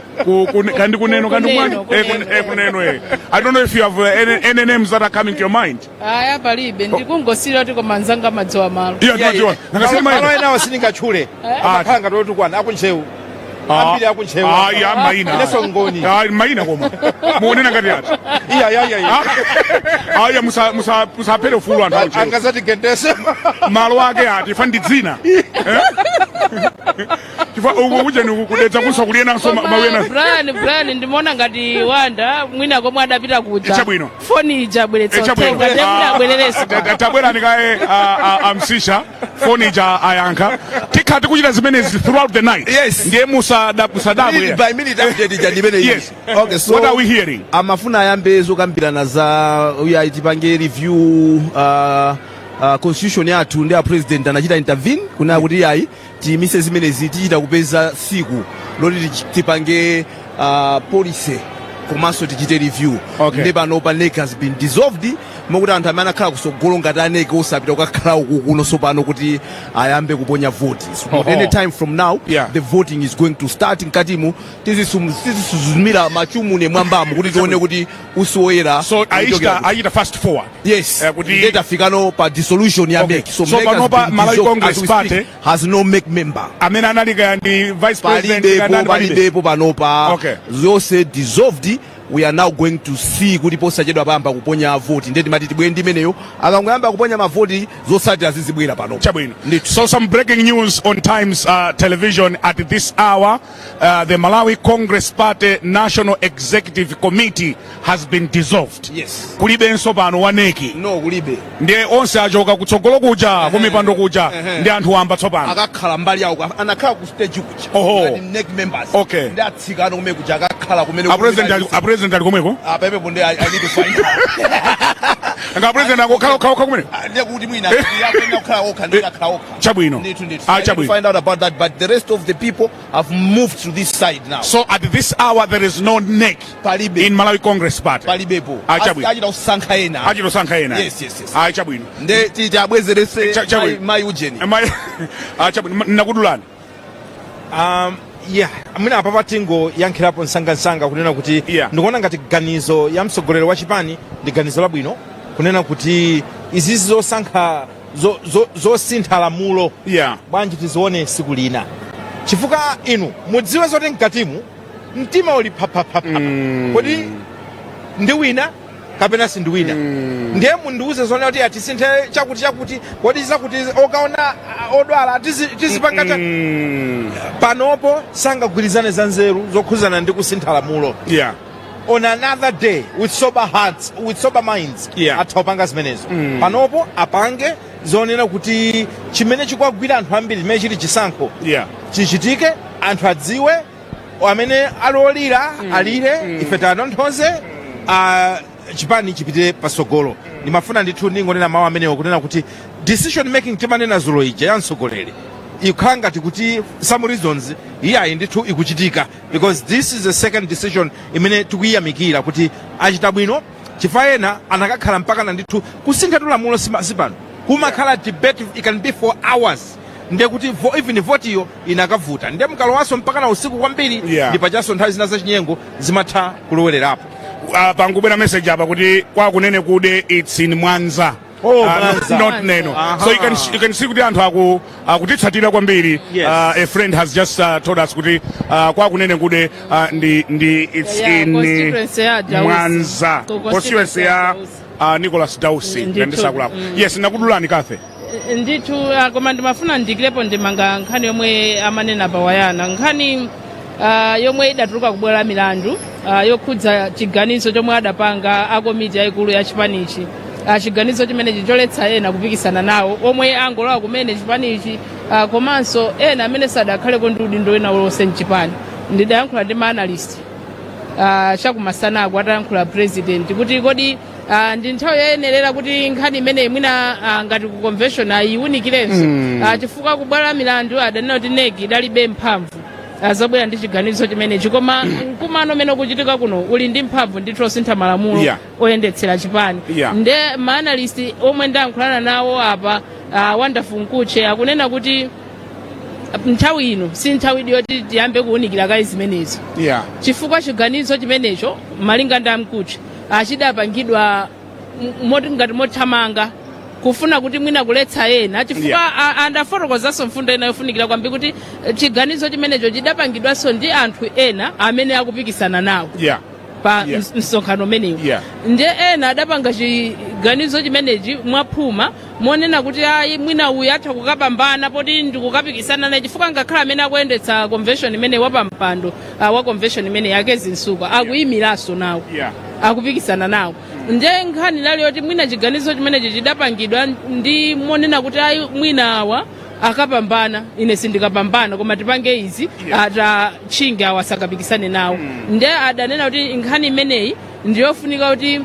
kandi Kuneno, kandi Kuneno, kwani. Eh, Kuneno. Eh, Kuneno, eh. I don't know if you have any names that are coming to your mind. Aya, palibe, ndikungosira kuti koma nzanga madziwa malo. Iya, timadziwa Malo mayina. enawo sindingatchule, amakhala ngati otukwana, akuntchewu, ambiri akuntchewu. Ah, ya, mayina. Inenso ngoni. Ah, mayina, koma muonena ngati ati. Iya, iya, iya. Aya, musaphere ufulu anthu akuntchewu. Angazati gendese. Malo ake ati fa ndi dzina. Eh? Chifukwa uku kucheni kudetsa kunso kuliyenanso mawena. Brian, ndimaona ngati wanda mwina komwe adapita kuja. Chabwino. Foni ija abweretsa Chabwino. uthenga, ndiye mwina abwererenso. Tabwerani kaye, amsisha foni ija ayankha. Tikhala tikuchita zimenezi throughout the night. Yes. Ndiye musadabwe. Minute by minute update ija ndimene iyi. Yes. Okay, so What are we hearing? Amafuna ayambe zokambirana za uya tipange review constitution yathu, ndi a president anachita intervene kunena kuti ayi, tiyimise zimenezi, tichita kupeza siku loti tipange policy komanso tichite review. Ndi pano pa NEC has been dissolved, mokuti anthu amene anakhala kusogolo ngati a NEC osapita kukakhala uku kuno sopano kuti ayambe kuponya voti. So any time from now the voting is going to start. Mkatimu tizisuzumira machumune mwambamo kuti tione kuti utsi woyera So ukuchokera achita fast forward. Yes. Eh, kuti Ndiye tafikano pa dissolution ya MEC. So, So MEC has panopa been Malawi dissolved Congress as we Party speak, has no MEC member. Amene anali kaya ndi vice president, kaya Palibepo. ndani, palibe. Palibepo panopa. Zonse dissolved. We are now going to see kuti posachedwa payamba kuponya voti. Ndiye timati tibwere ndi imeneyo, akangoyamba kuponya mavoti, zotsatira zizibwera pano. Chabwino. Ndithu. So some breaking news on Times Television at this hour. The Malawi Congress Party National Executive Committee has been dissolved. Yes. Kulibenso pano wa NEC. No, kulibe. Ndiye onse achoka kutsogolo kuja, kumipando kuja, ndi anthu wamba tsopano. Akakhala mbali yawo, anakhala ku stage kuja ngati NEC members. Ndi atsika ano kumene kuja, akakhala kumene. A president ali komweko? Apepepo ndi I need to find out. Nga president akukhala okha kumene? Ah, ndiye kuti mwina yakena kukhala okha, ndi akhala okha. Chabwino. Ndithu, ndithu. Ah, I need to chabwino. find out about that, but the rest of the people have moved to this side now. So at this hour there is no NEC Palibe. in Malawi Congress Party. Palibepo. Ah, chabwino. Achita kusankha ena. Achitosankha ena. Yes. Ah, chabwino. Nde titi abwezerese Chabwino. mai ujeni. Ah, chabwino. Nakudulani. Yeah, mwina apa tingoyankhirapo msangamsanga kunena kuti ndikuona ngati ganizo ya mtsogoleri wa chipani ndi ganizo labwino, kunena kuti izizi zosankha zosintha lamulo, bwanji tizione siku lina, chifukwa inu mudziwe zoti mkatimu mtima uli phaphapha, kodi ndi wina kapena si ndi wina? Ndiye mundiuze zoona kuti atisinthe chakuti chakuti, kodi zakuti okaona odwala tizipanga panopo sangagwirizane za nzeru zokhuzana ndi kusintha lamulo. On another day, with sober hearts, with sober minds, atha kupanga zimenezo. Panopo apange zonena kuti chimene chikuwagwira anthu ambiri, chimene chili chisankho, chichitike, anthu adziwe, amene alolira alire, ife tatonthoze, chipani chipite pasogolo. Ndimafuna ndithu ndingonena mawu amenewo, kunena kuti decision making timanena zulo ija ya mtsogoleri ikukhala ngati kuti some reasons iyayi ndithu ikuchitika, because this is the second decision imene tikuyiyamikira kuti achita bwino, chifukwa ena anakakhala mpakana ndithu kusintha lamulo. Sipano kumakhala debate, it can be for hours, ndiye kuti even votiyo inakavuta. Ndiye mukalowanso mpakana usiku kwambiri, ndi pachanso nthawi zina zachinyengo zimatha kulowererapo. Pangubwera message apa kuti kwa Kunene Kude, it's in Mwanza. Oh, Mwanza. Not Neno. So you can see kuti anthu akutitsatira kwambiri. A friend has just told us kuti kwa Kunene Kude ndi it's in constituency ya Dausi. Mwanza. Constituency constituency ya ya Dausi. Nicholas Dausi. Ndithu. Ndisakulako. Yes, nakudulani Kathe. Ndithu, koma ndimafuna ndikirepo ndimanga nkhani yomwe amanena pawayana, nkhani yomwe idatuluka kubwera la milandu yokhudza chiganizo chomwe adapanga a komiti yayikulu ya chipanichi, chiganizo chimenechi choletsa ena kupikisana nawo omwe angolowa kumene chipanichi, komanso ena amene sadakhaleko ndi udindo wina uliwonse mchipani. Ndidayankhula ndi ma analyst chakumasanako atayankhula president kuti kodi ndi nthawi yoyenerera kuti nkhani imeneyi mwina ngati ku convention ayiwunikirenso, chifukwa kubwalo la milandu adanena kuti NEC idalibe mphamvu zobwera ndi chiganizo chimenechi, koma mkumano umene ukuchitika kuno uli ndi mphamvu ndithu osintha malamulo oyendetsera chipani. Nde ma analyst omwe ndayankhulana nawo apa, Wonderful Mkuche, akunena kuti nthawi ino si nthawi yoti tiyambe kuwunikira kayi zimenezo, chifukwa chiganizo chimenecho, malinga ndi amkuche, achidapangidwa moti ngati mothamanga kufuna kuti mwina kuletsa ena, chifukwa andafotokozanso mfundo ina yofunikira kwambiri kuti chiganizo chimenecho chidapangidwanso ndi anthu ena amene akupikisana nawo pa msonkhano umenewu. Ndiye ena adapanga chiganizo chimenechi mwaphuma, monena kuti ayi, mwina uyu atha kukapambana poti ndikukapikisana naye, chifukwa ngakhale amene akuyendetsa convention imene wapampando wa convention imene a Kezzie Msukwa akuyimiranso nawo, akupikisana nawo. Ndiye nkhani inali yoti mwina chiganizo chimenechi chidapangidwa ndi monena kuti ayi, mwina awa akapambana, ine sindikapambana, koma tipange izi, atachinge awa asakapikisane nawo. Ndiye adanena kuti nkhani imeneyi ndiyofunika kuti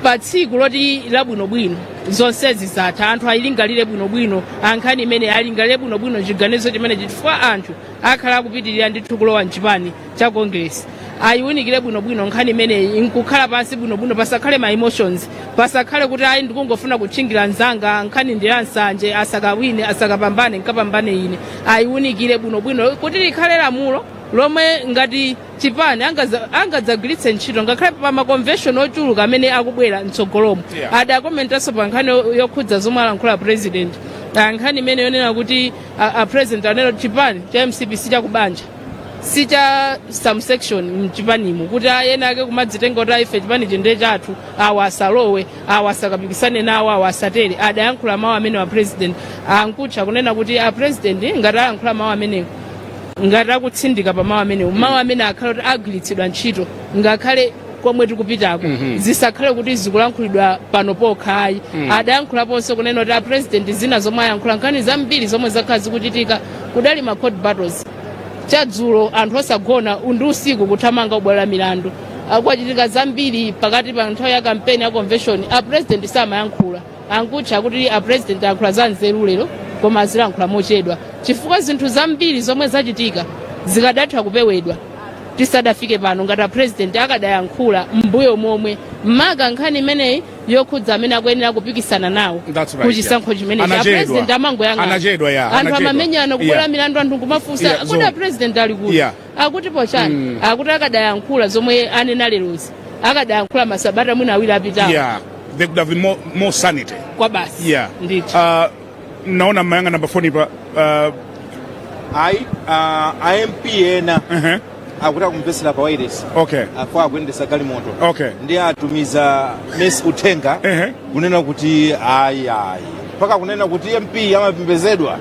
pa tsiku loti labwinobwino zonsezi zatha, anthu ayilingalire bwinobwino ankhani imene, alingalire bwinobwino chiganizo chimenechi, chifukwa anthu akhala akupitirira ndithu kulowa mchipani cha Congress. Ayiwunikire bwinobwino nkhani imeneyi, nkukhala pansi bwinobwino, pasakhale ma emotions, pasakhale kuti ayi, ndikungofuna kutchingira mzanga, nkhani ndi ya nsanje, asakawine, asakapambane, nkapambane ine. Ayiwunikire bwinobwino kuti likhale lamulo lomwe ngati chipani angadzagwiritse ntchito ngakhale pa ma convention ochuluka amene akubwera mtsogolomo. Adakomentanso pa nkhani yokhudza zomwe alankhula president, nkhani imene yonena kuti a president anena kuti chipani cha MCP si chakubanja. Si cha some section mchipanimu kuti ena ake kumadzitenga kuti ife chipanichi ndiye chathu, awa asalowe, awa asakapikisane nawo, awa asatere. Adayankhula mawu amene wa president ankutcha kunena kuti a president ngati ayankhula mawu amenewo, ngati akutsindika pa mawu amenewo, mawu amene akhale kuti agwiritsidwa ntchito ngakhale komwe tikupitako, zisakhale kuti zikulankhulidwa pano pokha ayi. Adayankhulaponso kunena kuti a president zina zomwe ayankhula, nkhani zambiri zomwe zakhala zikuchitika, kudali ma court battles chadzulo, anthu osagona ndi usiku kuthamanga kubwalo la milandu, kwachitika zambiri pakati pa nthawi ya kampeni ya convention, a president samayankhula. Ankutcha kuti a president ayankhula za nzeru lero, koma azilankhula mochedwa, chifukwa zinthu zambiri zomwe zachitika zikadatha kupewedwa tisadafike pano ngati a president akadayankhula mbuyo momwe, maka nkhani imeneyi yokhudza amene akuyenera kupikisana nawo That's right, kuchisankho chimenechi. A Anachedwa. president amangoyang'ana. Anachedwa, yeah, Anthu anachedwa. amamenyana kubwalo la milandu, anthu nkumafunsa, kodi a president ali kuti? Akuti pochani? Akuti akadayankhula zomwe anena lerozi, akadayankhula masabata mwina 2 apitawo, Yeah, there could have been more sanity. Kwa basi. Ndithu. Naona mmayang'ana pafoni pa Ayi, a MP ena akuti akumvetsera pa wireless afo akuyendesa galimoto ndi atumiza message, uthenga kunena kuti ayi, ayi, mpaka kunena kuti MP amapembedzedwa.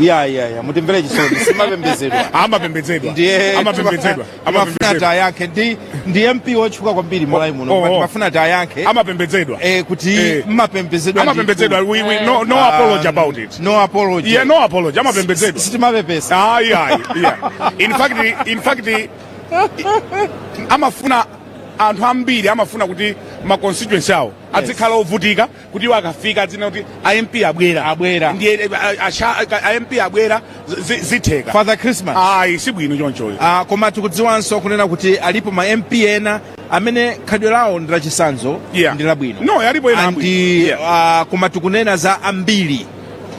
Iya, iya, iya, mutimvere chisoni, simapembedzedwa. Amapembedzedwa. Ndiye Amapembedzedwa. timafuna Amapembedzedwa. tayankhe ndi MP wotchuka kwambiri Malawi muno. Oh. Timafuna tayankhe Amapembedzedwa. Kuti mmapembedzedwa. Amapembedzedwa. No apology about it. No apology. Yeah, no apology, amapembedzedwa. Sitimapepesa. Ayi, ayi, yeah. In fact amafuna anthu ambiri amafuna kuti ma constituency awo azikhala ovutika, kuti iwo akafika azinena kuti a MP abwera. Abwera. Ndiye a MP abwera, zitheka. Father Christmas. Ayi, sibwino chonchoyo. Koma tikudziwanso kunena kuti alipo ma MP ena amene khalidwe lawo ndi lachitsanzo, ndi labwino. No, alipo ena And, abwino. Koma tikunena za ambiri,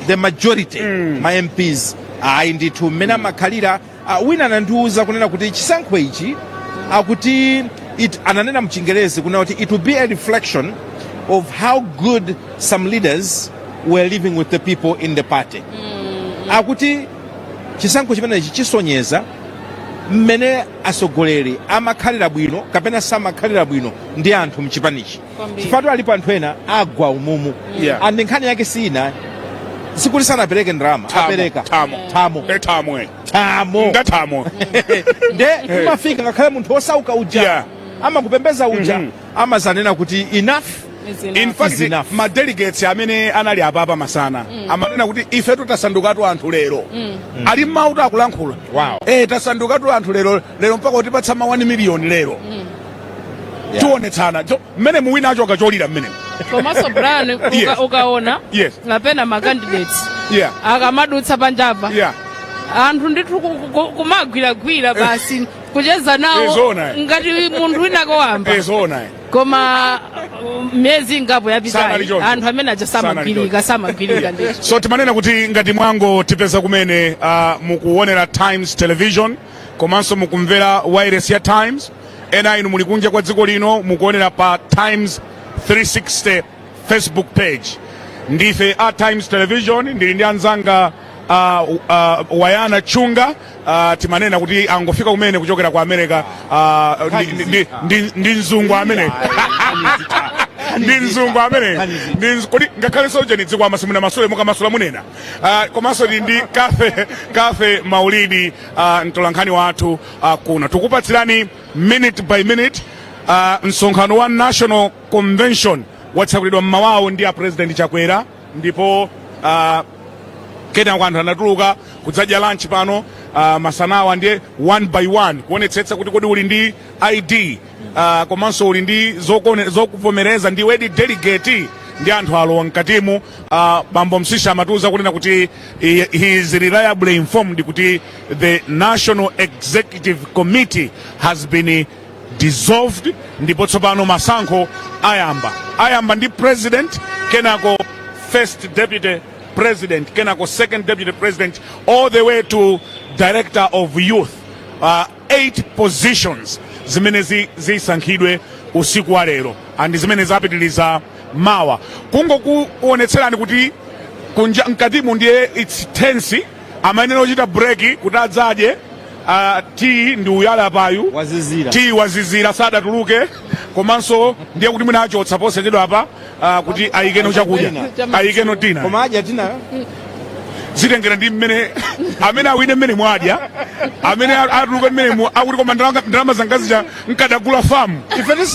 the majority, ma MPs, ayi ndithu, mmene amakhalira, wina anandiwuza kunena kuti chisankho ichi akuti ananena mchingerezi kunena kuti it will be a reflection of how good some leaders were living with the people in the party. Akuti chisankho chimenechi chisonyeza mmene atsogoleri amakhalira bwino kapena samakhalira bwino ndi anthu mchipanichi. Kwambiri. Chifukwa alipo anthu ena agwa umumu and nkhani yake sina sikuti sanapereke ndalama. Thamo, Apereka. thamo. Thamo. Eh, thamwe. Thamo. Ndathamwe. Nde kumafika ngakhale munthu osauka uja amakupembeza uja amazanena kuti enough Is In enough. fact, is enough. ma delegates amene anali apapa masana amanena kuti ife tasandukatu anthu lero, ali mmauto akulankhula. Tasandukatu anthu lero, lero mpaka utipatsa ma 1 million lero, tionetsana. So mmene muwina achoka cholira mmenemo. Komanso Brian, ukaona kapena ma candidates akamadutsa panjapa, anthu ndithu kumagwiragwira basi, kucheza nawo Zoona. ngati munthu winako wamba. Zoona. Koma miyezi ingapo Sanali yapitayi choncho. anthu amene aja samagwirika, samagwirika ndithu. So timanena kuti ngati mwango tipeza kumene, mukuonera Times Television komanso mukumvera wireless ya Times. Ena inu muli kunja kwa dziko lino, mukuonera pa Times 360 Facebook page. Ndife a Times Television, ndili ndi anzanga Wayana Chunga. Timanena kuti angofika kumene kuchokera ku America. Ndi mzungu amene, ndi mzungu amene kodi ngakhale sojeni dziko amasimuna masule mukamasula munena. Komanso ndi Kafe Maulidi, mtolankhani wathu kuno. Tikupatsirani minute by minute msonkhano wa National Convention watsekulidwa mmawawo ndi a President Chakwera, ndipo kenako anthu anatuluka kudzadya lunch pano masanawa. Ndiye one by one kuonetsetsa kuti kodi uli ndi ID, komanso uli ndi zokuvomereza ndi wedi delegate, ndi anthu alowa mkatimu. Bambo Msisha amatiuza kunena kuti he is reliably informed kuti the National Executive Committee has been dissolved, ndipo tsopano masankho ayamba ndi president, kenako first deputy president, kenako second deputy president, all the way to director of youth. Eight positions zimene zisankhidwe usiku wa lero and zimene zapitiliza mawa. Kungokuonetserani kuti kunja mkatimu ndiye it's tense, amayenera kuchita break kuti adzadye. Tea ndi uyala payu. Wazizira. Tea wazizira, sadatuluke. Komanso ndiye kuti mwina achotsa posachedwa apa kuti ayikeno chakudya, ayikeno dinner. Koma adya dinner? Zitengera ndi mmene amene awine, mmene mwadya, amene atuluke mmene akuti koma ndalama zangazija nkadagula famu. Ife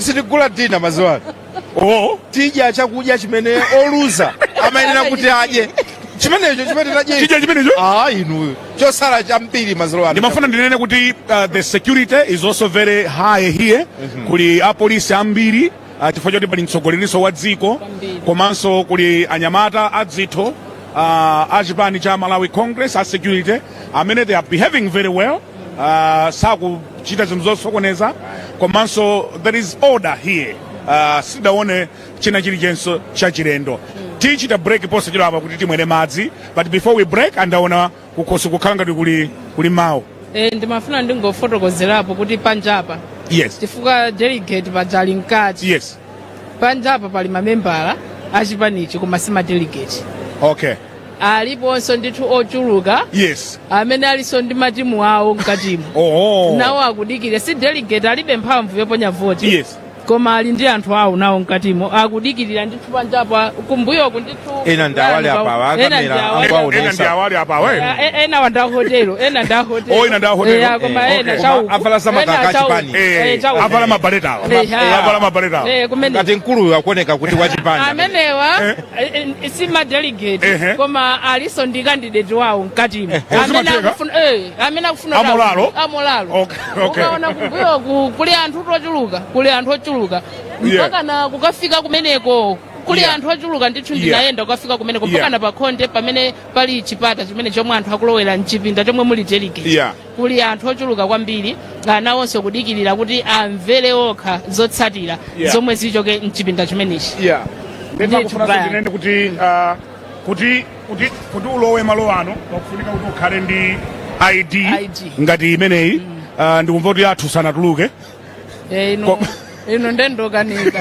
sitigula dinner mazuwa ano. Oh. Tidya chakudya chimene oluza amayenera kuti adye, chimenecho chimene tadye. Chidya chimenecho. Ah, inuyo, chosala chambiri mazuwa ano. Ndimafuna ndinene kuti the security is also very high here. Kuli apolisi ambiri chifukwa choti pali mtsogoleriso wa dziko. Kwambiri. Komanso kuli anyamata adzitho achipani cha Malawi Congress, a security amene they are behaving very well, sakuchita zinthu zosokoneza. Komanso there is order here. Sidaone china chilichonse chachilendo. Tichita break posachedwa apa kuti timwere madzi, but before we break, andaona kukhosi kukhala ngati kuli mawu. Ndimafuna ndingofotokozerapo kuti panjapa, chifukwa delegate paja ali mkati, panjapa pali mamembala achipanichi koma si madelegate. Aliponso ndithu ochuluka amene alinso ndi matimu awo mkatimo. Nawo akudikira. Si delegate, alibe mphamvu yoponya voti, koma ali ndi anthu awo nawo mkatimo, akudikirira ndithu panjapa kumbuyoku ndithu. Ena ndi awali apa, Ena ndi akamera, awali. angwaonesa. Ena ndi awali apa we. Ena wanda hotelo, ena nda hotelo. Oh, ena nda hotelo. Koma ena Koma avala za makaka Ena chauku. achipani. Chauku. Avala mabaleta awa. Avala mabaleta awa. Kumene Ngati mkuluyu akuoneka kuti wachipani. Amenewa si madelegate, koma aliso ndi candidate wawo mkatimo amene Zimatheka? amene akufuna Amolalo? Amolalo. Okay. Ukaona kumbuyoku kuli anthu ochuluka, kuli anthu ochuluka mpaka na kukafika kumeneko kuli anthu ochuluka ndithu. Ndinayenda kukafika kumeneko mpaka na pakhonde pamene pali chipata chimene chomwe anthu akulowera mchipinda chomwe muli delegate. Kuli anthu ochuluka kwambiri, nawonso kudikirira kuti amvere okha zotsatira zomwe zichoke mchipinda chimenechi. Ndithu, Ndithu, kufunanso Brian. ndinene kuti kuti ulowe malo ano pakufunika kuti ukhale ndi ID, ID. ngati imeneyi. Ndikumva kuti athu sanatuluke. Ino ino ndendokanika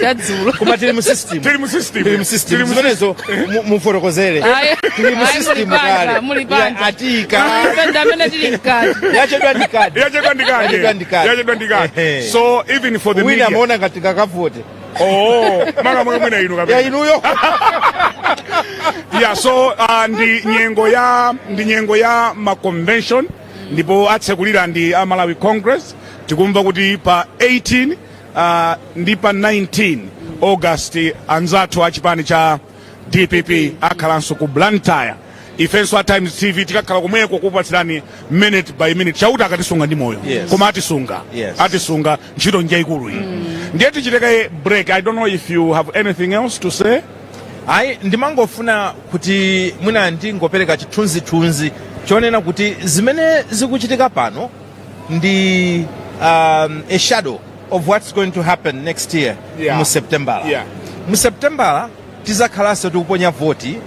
chadzulo. Koma tili mu system. Tili mu system. Tili mu system. Tili mu Zimenezo mufotokozere. Ayi, Tili mu ayi, system muli panja, kale. muli panja. Ya, atika. Ife ndi amene tili mkati. Yachedwa ndi kadi. Yachedwa ndi kadi. Yachedwa ndi kadi. Yachedwa ndi kadi. Ehe. So even for the Wina media amaona ngati kakavote. Oh, maka maka mwina inu Ya, kapena inuyo. Yeah, so ndi nyengo ya ma convention, ndipo atsekulira ndi a Malawi Congress. Tikumva kuti pa 18 ndi pa 19 August anzathu a chipani cha DPP akhalanso ku Blantyre. Ifenso a Times TV tikakhala komweko kupatsirani minute by minute, Chauta akatisunga ndi moyo. Koma atisunga. Atisunga, ntchito njayikulu iyi. Ndiye tichiteke break. I don't know if you have anything else to say. Ayi, ndimangofuna kuti mwina ndingopereka chithunzithunzi chonena kuti zimene zikuchitika pano ndi a shadow of what's going to happen next year mu Septembala. Mu Septembala tizakhalanso tikuponya voti,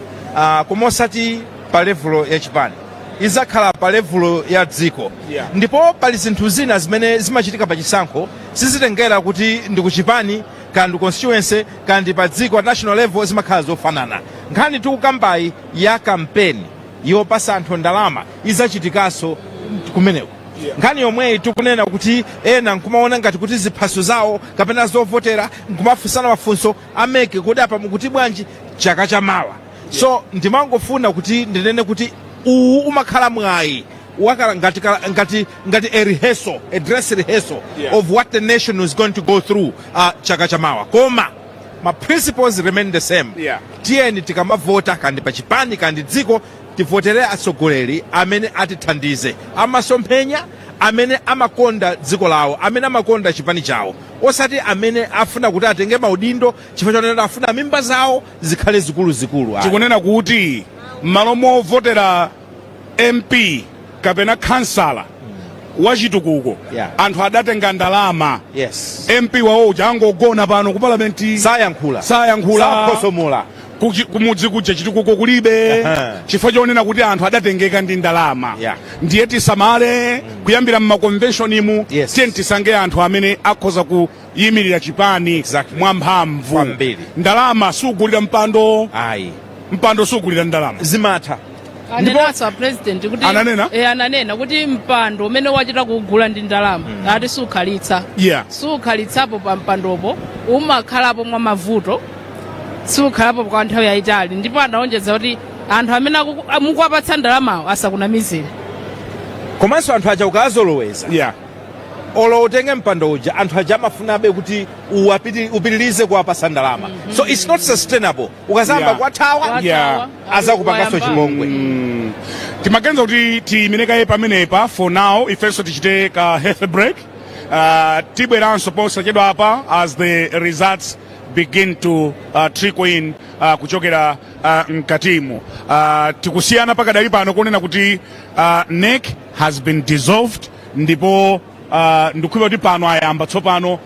koma osati pa level ya chipani, izakhala pa level ya dziko. Ndipo pali zinthu zina zimene zimachitika pa chisankho, sizitengera kuti ndi kuchipani kandi constituency kandi pa dziko, national level, zimakhala zofanana. Nkhani tikukambayi ya kampeni yopasa anthu ndalama izachitikanso kumeneko. Nkhani yomweyi tikunena kuti ena nkumaona ngati kuti ziphaso zawo kapena zovotera, nkumafunsana mafunso a MEC kuti apa mukuti bwanji, chaka chamawa. So ndimangofuna kuti ndinene kuti uwu umakhala mwayi wakala ngati a rehearsal, a dress rehearsal of what the nation is going to go through chaka chamawa, koma ma principles remain the same. Tiyeni tikamavota, kandi pachipani kandi dziko, tivotere atsogoleri amene atithandize, amasomphenya, amene amakonda dziko lawo, amene amakonda chipani chawo, osati amene afuna kuti atenge maudindo chifukwa chonena afuna mimba zawo zikhale zikuluzikulu, ayi. Tikunena kuti m'malo movotera MP kapena kansala wachitukuko, anthu adatenga ndalama. MP wawo uja angogona pano ku palamenti. Sayankhula. Sayankhula. Sakhosomola. Kumudzi kuja chitukuko kulibe, chifukwa chonena kuti anthu adatengeka ndi ndalama. Ndiye tisamale kuyambira mmaconvention mu. Tiye tisange anthu amene akhoza kuyimirira chipani mwamphamvu. Kwambiri. Ndalama sugulira mpando. Ayi. Mpando sugulira ndalama. Zimatha. Anenanso a president kuti Ananena? Eh, ananena kuti mpando umene wachita kugula ndi ndalama ati sukhalitsa. Sukhalitsapo pa mpandopo, umakhalapo mwa mavuto, sukhalapo kwa nthawi yayitali. Ndipo anaonjeza kuti anthu amene mukuwapatsa ndalamawo asakunamizire. Komanso anthu aja ukazoloweza, olo utenge mpando uja, anthu aja amafunabe kuti upitirize kuwapasa ndalama. So it's not sustainable. Ukazamba kuwathawa, azakupanganso chipongwe. Timaganiza kuti tiyimirekaye pamenepa for now. Ifenso tichite ka health break. Tibweranso posachedwa apa as the results begin to trickle in kuchokera mkatimu. Tikusiyana pakadali pano kunena kuti NEC has been dissolved, ndipo ndikukhulupirira kuti pano ayamba tsopano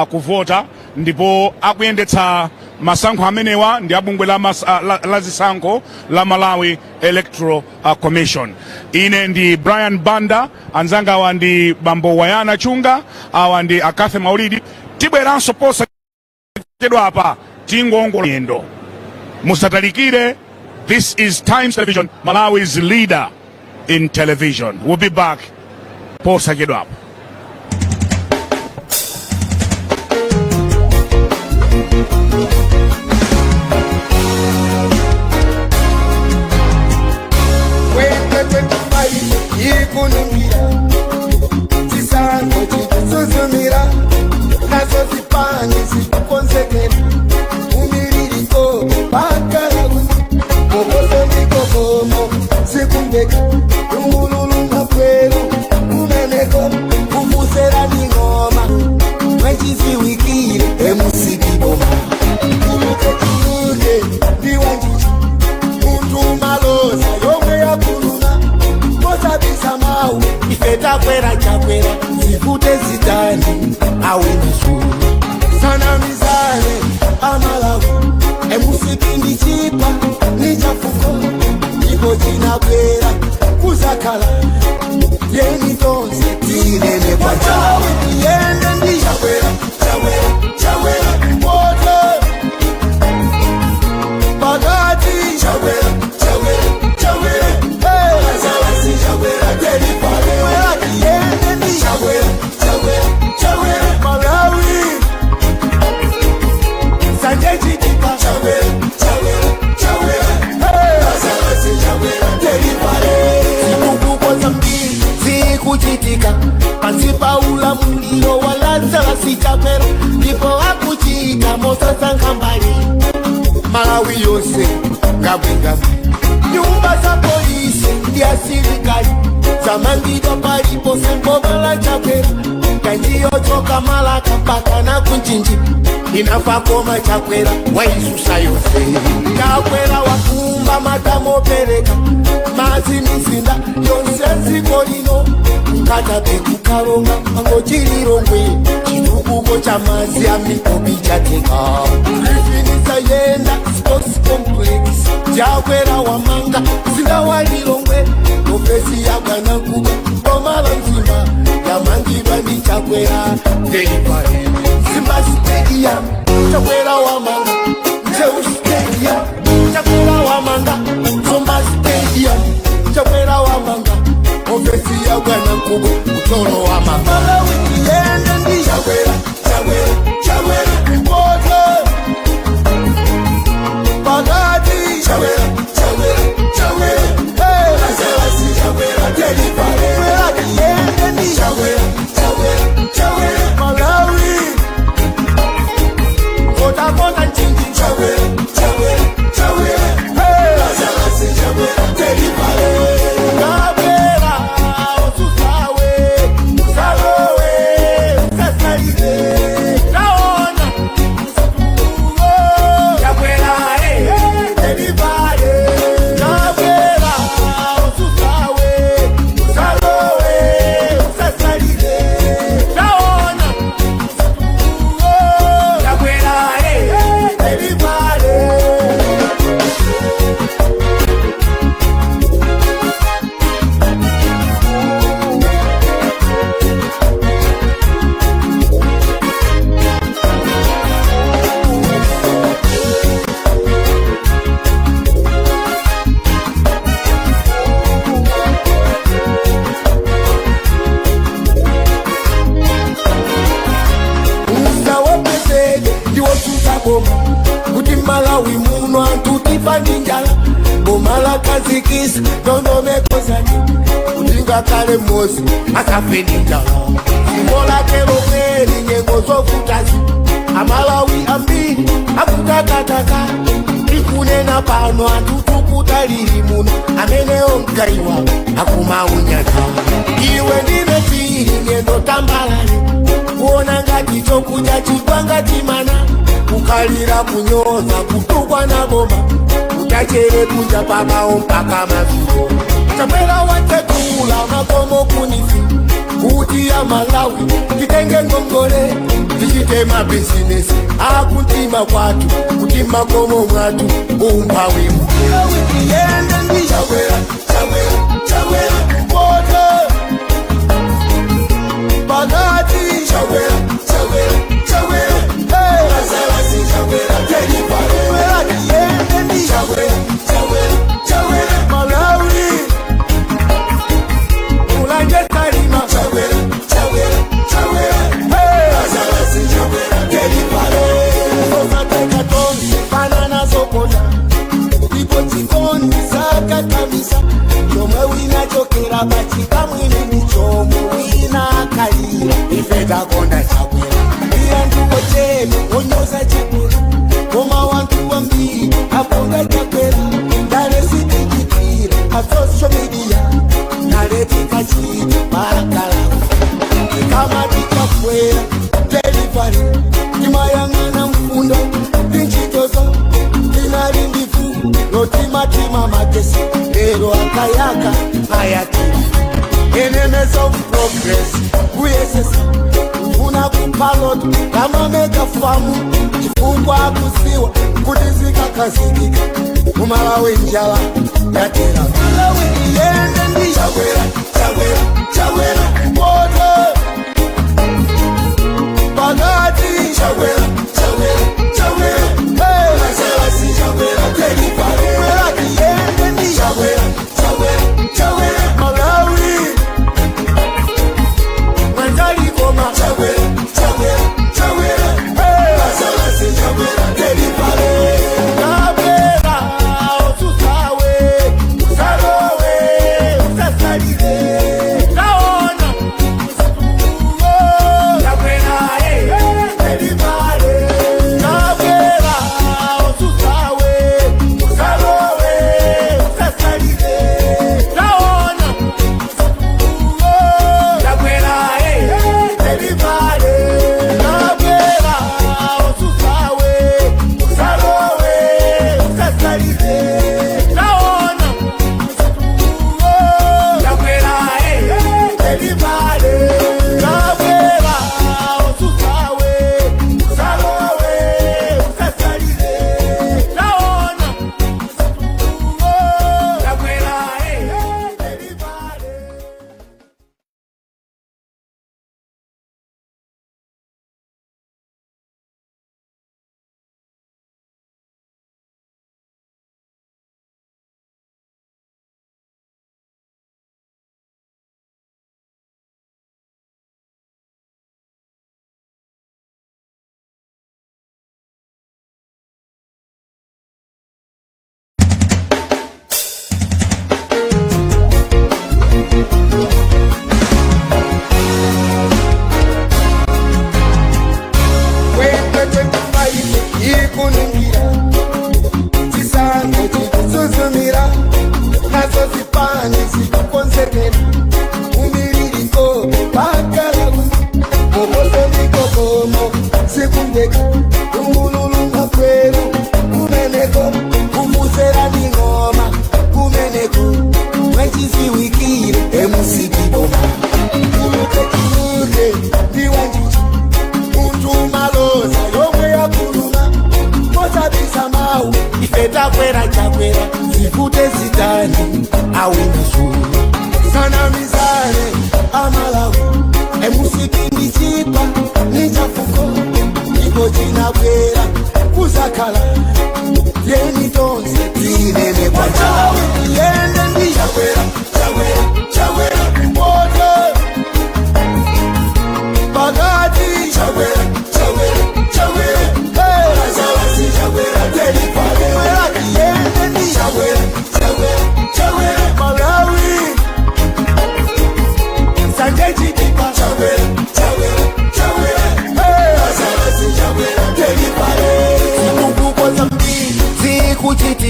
kuvota, ndipo akuyendetsa masankho amenewa ndi abungwe la zisankho la Malawi Electoral Commission. Ine ndi Brian Banda, anzanga awa ndi Bambo Wayana Chunga, awa ndi Akathe Maulidi. Tibweranso posachedwa apa, tingongola miyendo, musatalikire. This is Times Television, Malawi's leader in television. We'll be back posachedwapo. Ikunungira chisango chikusuzumira nazo zipani zikukonzekera umiririko pakalawi mokoso ndikokomo sikumveka umululu mapweru kumeneko kufusera ning'oma mwechiziwikire emusikiboma tuluke tuluke ndiwanjuchi muntu maloza yomwe yakuluma mosabisa mau ife takwera Chakwera zivute zitani awina sanamizane amalawi emusipindi chipa nichafuko iko chinabwera kuzakhala yeni tonse tinene kwachawe tiyende ndi Chakwera, Chakwera, Chakwera, kumpoto, pakati, Chakwera, Chakwera, Chakwera, hey! Chakwera, delivery, tiyende ndi Chakwera, Chakwera, Chakwera, Malawi sanje chitika Chakwera, Chakwera, Chakwera, hey! Chakwera, delivery. Zitukuko zambiri zikuchitika pansi pa ulamuliro wa Lazarus Chakwera, ndipo akuchita mosasankha mbali, Malawi yonse ngabwingabwi. Nyumba za polisi ndi asilikali zamangidwa paliponse mboma la Chakwera. Kanjiyochoka Malaka mpaka na kunchinji inafa koma Chakwera waisusa yonse. Chakwera wakumba madamu opereka madzi mizinda yonse dziko lino, Nkhata Bay, kuKaronga, Mangochi, Lilongwe, chitukuko cha madzi a mipopi chateka. Griffin Sayenda Sports Complex Chakwera wamanga mzinda wa Lilongwe. Ofesi ya bwanamkubwa boma la Mzimba yamangidwa ndi Chakwera delivery. Mzimba Stadium Chakwera wamanga, Ntcheu Stadium Chakwera wamanga, Zomba Stadium Chakwera wamanga, ofesi ya bwanamkubwa utolo wamanga. Malawi tiyende ndi Chakwera, Chakwera, Chakwera, kumpoto, pakati, Chakwera, Chakwera, Chakwera, hey! Chakwera delivery, tiyende ndi Chakwera, Chakwera, Chakwera, Malawi kota kota nchinji Chakwera, Chakwera, Chakwera, hey! Chakwera delivery. Kabwera osusawe usalowe usasalile taona. Chakwera, hey, delivery. Boma lakhazikisa ndondomeko zake kuti ngakhale mmodzi asafe ndi njala. Dziko lake lomweli nyengo zovutazi, Amalawi ambiri akutakataka. Tikunena pano anthu tukutaliri muno amenewo mgaiwa akumaunyaka. Iwe ndine tili myendo tambalale kuona ngati chokudya chigwanga chimana, kukalira kunyoza kutukwa na boma utachere kunja pamawo mpaka madzulo. Chakwera watsegula makomo ku NEEF kuti ya Malawi titenge ngongole tichite mabizinesi akuntima kwathu kuti makomo mwathu umphawi. Tiyende ndi Chakwera, Chakwera, Chakwera, kumpoto, pakati. Chakwera, Chakwera, Chakwera, hey! Lazarus Chakwera, delivery. Tiyende ndi Chakwera, Chakwera, Chakwera, Malawi, Mulanje, Salima. Chakwera, Chakwera, Chakwera, hey! Lazarus Chakwera, delivery. Osateka tonse panana sokota ndipo chikondi sakakamisa chomwe winachokera pachikamwini ni chomwe wina akalira. Ife takonda Chakwera. Iyanduko chenu onyoza Chakwera, koma wanthu wambiri akonda Chakwera. Ndale sitichitira pa social media, ndale tikachita pakalawa. Tikamati Chakwera delivery, timayang'ana mfundo tinchitozo. Tinali ndifu lotimatima magesi, lero akayaka ayatira. Enemies of progress kuyesesa kufuna kupalot kama mega farm chifukwa akuziwa kuti zikakhazikika kumalawi njala yatera. Malawi iyende ndi Chakwera, Chakwera, Chakwera, kumpoto, pakati. Chakwera, Chakwera, Chakwera, hey! Lazarus Chakwera, delivery. Tiyende ndi Chakwera, Chakwera, Chakwera, Malawi, Mwanzalikoma. Chakwera, Chakwera, Chakwera, hey! Lazarus Chakwera, delivery. Kabwera otsutsawe, usalowe, usasalire, taona. Chakwera, delivery. Kabwera otsutsawe, usalowe, usasalire, taona. Chakwera, delivery. Kabwera otsutsawe, usalowe, usasalire, taona. Chakwera, delivery. Kabwera otsutsawe, usalowe, usasalire, taona. Chakwera, delivery. Ikunungira chisango chikusuzumira nazo zipani zikukonzekera umiririko pakalawi mokoso mikokomo sikundeka umululunga kweru kumeneko kufusera ning'oma kumeneko mwechiziwikire MCP boma chuluke chuluke ndiwanjuchi muntu maloza yomwe yakuluma mosabisa mawu. Ife takwera Chakwera, zivute zitani awina zulu sanamizane Amalawi. MCP ndi chipani chafuko ndipo chinabwera kuzakhala. Yeni tonse tinene kwachawe yende ndi Chakwera, Chakwera, Chakwera, kumpoto, pakati. Chakwera, Chakwera, Chakwera, hey! Lazarus Chakwera, delivery. Yende ndi Chakwera.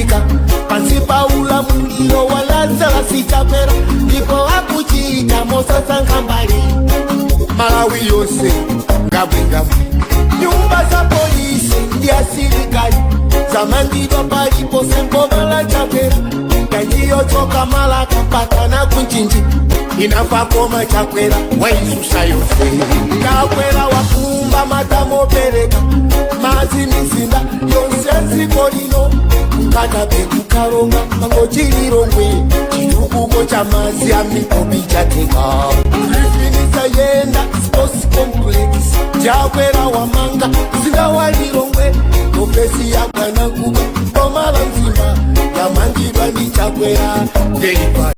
zachitika pansi pa ulamuliro wa Lazarus Chakwera, ndipo akuchita mosasankha mbali. Malawi yonse ngabwingabwi. Nyumba za polisi ndi asilikali zamangidwa paliponse mboma la Chakwera. Njanji yochoka Malaka mpaka na ku Mchinji inamva koma Chakwera waisusa yonse. Chakwera wakumba madamu opereka madzi mizinda yonse dziko lino, ku Nkhata Bay, ku Karonga, Mangochi, Lilongwe. Chitukuko cha madzi a mipopi chateka. Griffin Sayenda Sports Complex Chakwera wamanga mzinda wa Lilongwe. Ofesi ya bwanamkubwa boma la Mzimba yamangidwa ndi Chakwera. Deliver.